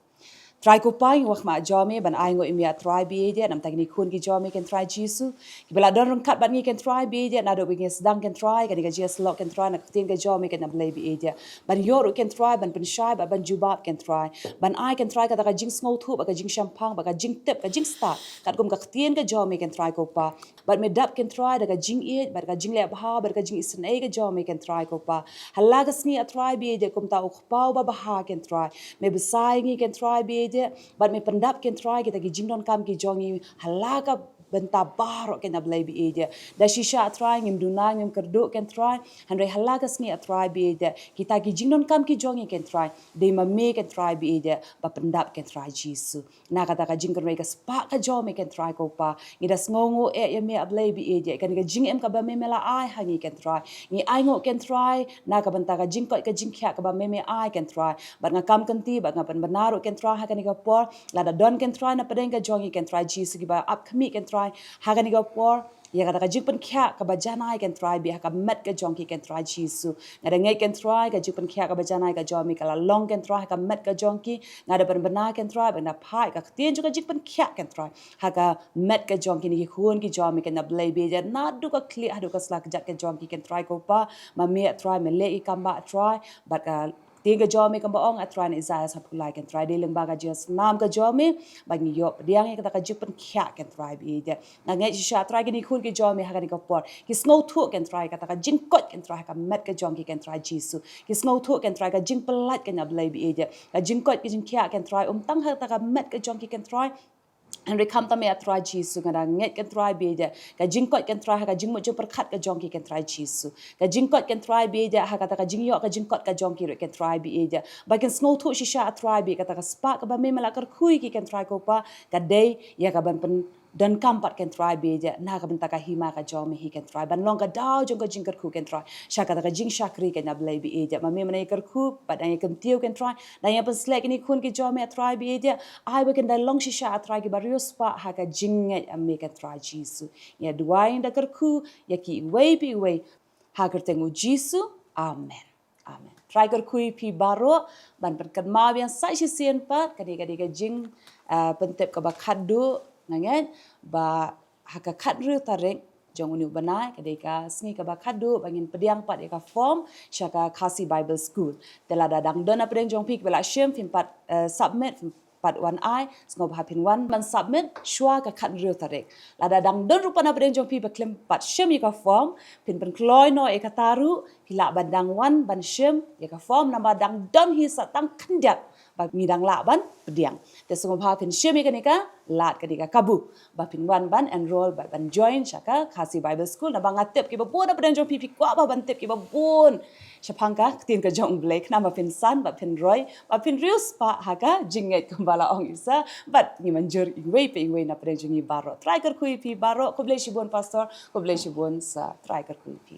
Trai ko Pa, ngi wan ha khmat jong me ban ai nguh ïa me, A Trai ba ïeit, namar kine ki khun ki jong me, ko Trai Jisu, kiba la don ryngkat bad ngi, ko Trai ba ïeit, naduh ba ngi sdang, ko Trai, kane ka jingïasyllok, ko Trai, na ka ktien ka jong me, ko Blei ba ïeit, ban ïoh ruh, ko Trai, ban pynshai bad ban jubab, ko Trai, ban ai, ko Trai, kata ka jingsngewthuh bad ka jingshemphang bad ka jingtip, ka jingstad katkum ka ktien ka jong me, ko Trai ko Pa. Bad me dap, ko Trai, da ka jingïeit bad ka jingleh bha bad ka jingisynei ka jong me, ko Trai ko Pa. Ha la ka sngi, A Trai ba ïeit, kumta, U Kpa uba bha, ko Trai, me bsa ïa ngi, ko Trai ba ïeit, bad me pyndap, ko Trai, kita ki jingdonkam ki jong ngi ha la ka bynta baroh, ko Blei ba ïeit. Da shisha, A Trai, ngim duna, ngim kyrduh, ko Trai, hynrei ha la ka sngi, A Trai ba ïeit, kita ki jingdonkam ki jong ngi, ko Trai, dei ma me, ko Trai ba ïeit, ba pyndap, ko Trai Jisu. Na kata ka jingkynrei ka spah ka jong me, ko Trai ko Pa, ngi da sngewnguh eh ïa me, A Blei ba ïeit, ïa kane ka jingim kaba me me la ai ha ngi, ko Trai. Ngi ainguh, ko Trai, na ka bynta ka jingkoit ka jingkhiah kaba me me ai, ko Trai. Bad nga kam kynti bad nga pynbna ruh, ko Trai, ha kane ka por, lada don, ko Trai, na pdeng ka jong ngi, ko Trai Jisu, kiba ap khmih, ko Trai, ha kane ka por, ïa kata ka jingpynkhiah kaba janai, ko Trai, ba ha ka met ka jong ki, ko Trai Jisu. Nga da ngeit, ko Trai, ka jingpynkhiah kaba janai ka jong me ka la long, ko Trai, ha ka met ka jong ki. Nga da pynbna, ko Trai, ba nga da phai ka ktien jong ka jingpynkhiah, ko Trai, ha ka met ka jong kine ki khun ki jong me, ko Blei ba ïeit, naduh ka khlieh haduh ka sla kjat ka jong ki, ko Trai ko Pa. Ma me, A Trai, me leh ïa ki kam ba, A Trai, bad ka ktien ka jong me kaba ong, A Trai, na Isaiah sanphew lai, ko Trai, dei lyngba ka jingsnam ka jong me ba ngi ïoh pdiang ïa kata ka jingpynkhiah, ko Trai ba ïeit. Nga ngeit shisha, A Trai, kine ki khun ki jong me ha kane ka por ki sngewthuh, ko Trai, kata ka jingkoit, ko Trai, ha ka met ka jong ki, ko Trai Jisu. Ki sngewthuh, ko Trai, ka jingpyllait, ko Blei ba ïeit, ka jingkoit ka jingkhiah, ko Trai, ym tang ha kata ka met ka jong ki, ko Trai, hynrei khamtam eh, A Trai Jisu, nga da ngeit, ko Trai ba ïeit, ka jingkoit, ko Trai, ha ka jingmut jingpyrkhat ka jong ki, ko Trai Jisu. Ka jingkoit, ko Trai ba ïeit, ha kata ka jingïoh ka jingkoit ka jong ki ruh, ko Trai ba ïeit, ba kin sngewthuh shisha, A Trai ba ïeit, kata ka spah kaba me me la kyrkhu ïa ki, ko Trai ko Pa, ka dei ïa ka ban pyn donkam pat, ko Trai ba ïeit, na ka bynta ka hima ka jong me hi, ko Trai, ban long ka daw jong ka jingkyrkhu, ko Trai, sha kata ka jingshakri, ko Blei ba ïeit. Ma me me nang ïa kyrkhu bad nang ïa kyntiew, ko Trai, nang ïa pynsleh kine ki khun ki jong me, A Trai ba ïeit, ai ba kin da long shisha, A Trai, kiba riewspah ha ka jingngeit ïa me, ko Trai Jisu. Ngi duwai, ngi da kyrkhu ïa ki iwei pa iwei ha ka kyrteng U Jisu. Amen. Amen. Trai kyrkhu ïa phi baroh, ban pynkynmaw biang sa shisien pat, kane ka dei ka jing, ah, pyntip kaba khadduh, nga ngeit ba ha ka khathynriew tarik jong une u bnai, ka dei ka sngi kaba khadduh ba ngin pdiang pat ïa ka form sha ka Khasi Bible School. Te lada dang don na pdeng jong phi kiba la shim, phim pat, eh, submit, phim pat wan ai, sngewbha phin wan ban submit shuwa ka khathynriew tarik. Lada dang don ruh pat na pdeng jong phi ba khlem pat shim ïa ka form, phin pynkloi noh ïa kata ruh, phi lah ban dang wan ban shim ïa ka form, namar dang don hi sa tang khyndiat ba ngi dang lah ban pdiang. Te sngewbha phin shim ïa kane ka lad, kane ka kabu, ba phin wan ban enroll, ba ban join sha ka Khasi Bible School. Naba nga tip kiba bun na pdeng jong phi, phi kwah ba ban tip kiba bun shaphang ka ktien ka jong U Blei, khnang ba phin san, ba phin roi, ba phin riewspah ha ka jingngeit, kumba la ong Isa. Bad ngi mynjur iwei pa iwei na pdeng jong ngi baroh. Trai kyrkhu ïa phi baroh. Khublei shibun Pastor, khublei shibun Sir. Trai kyrkhu ïa phi.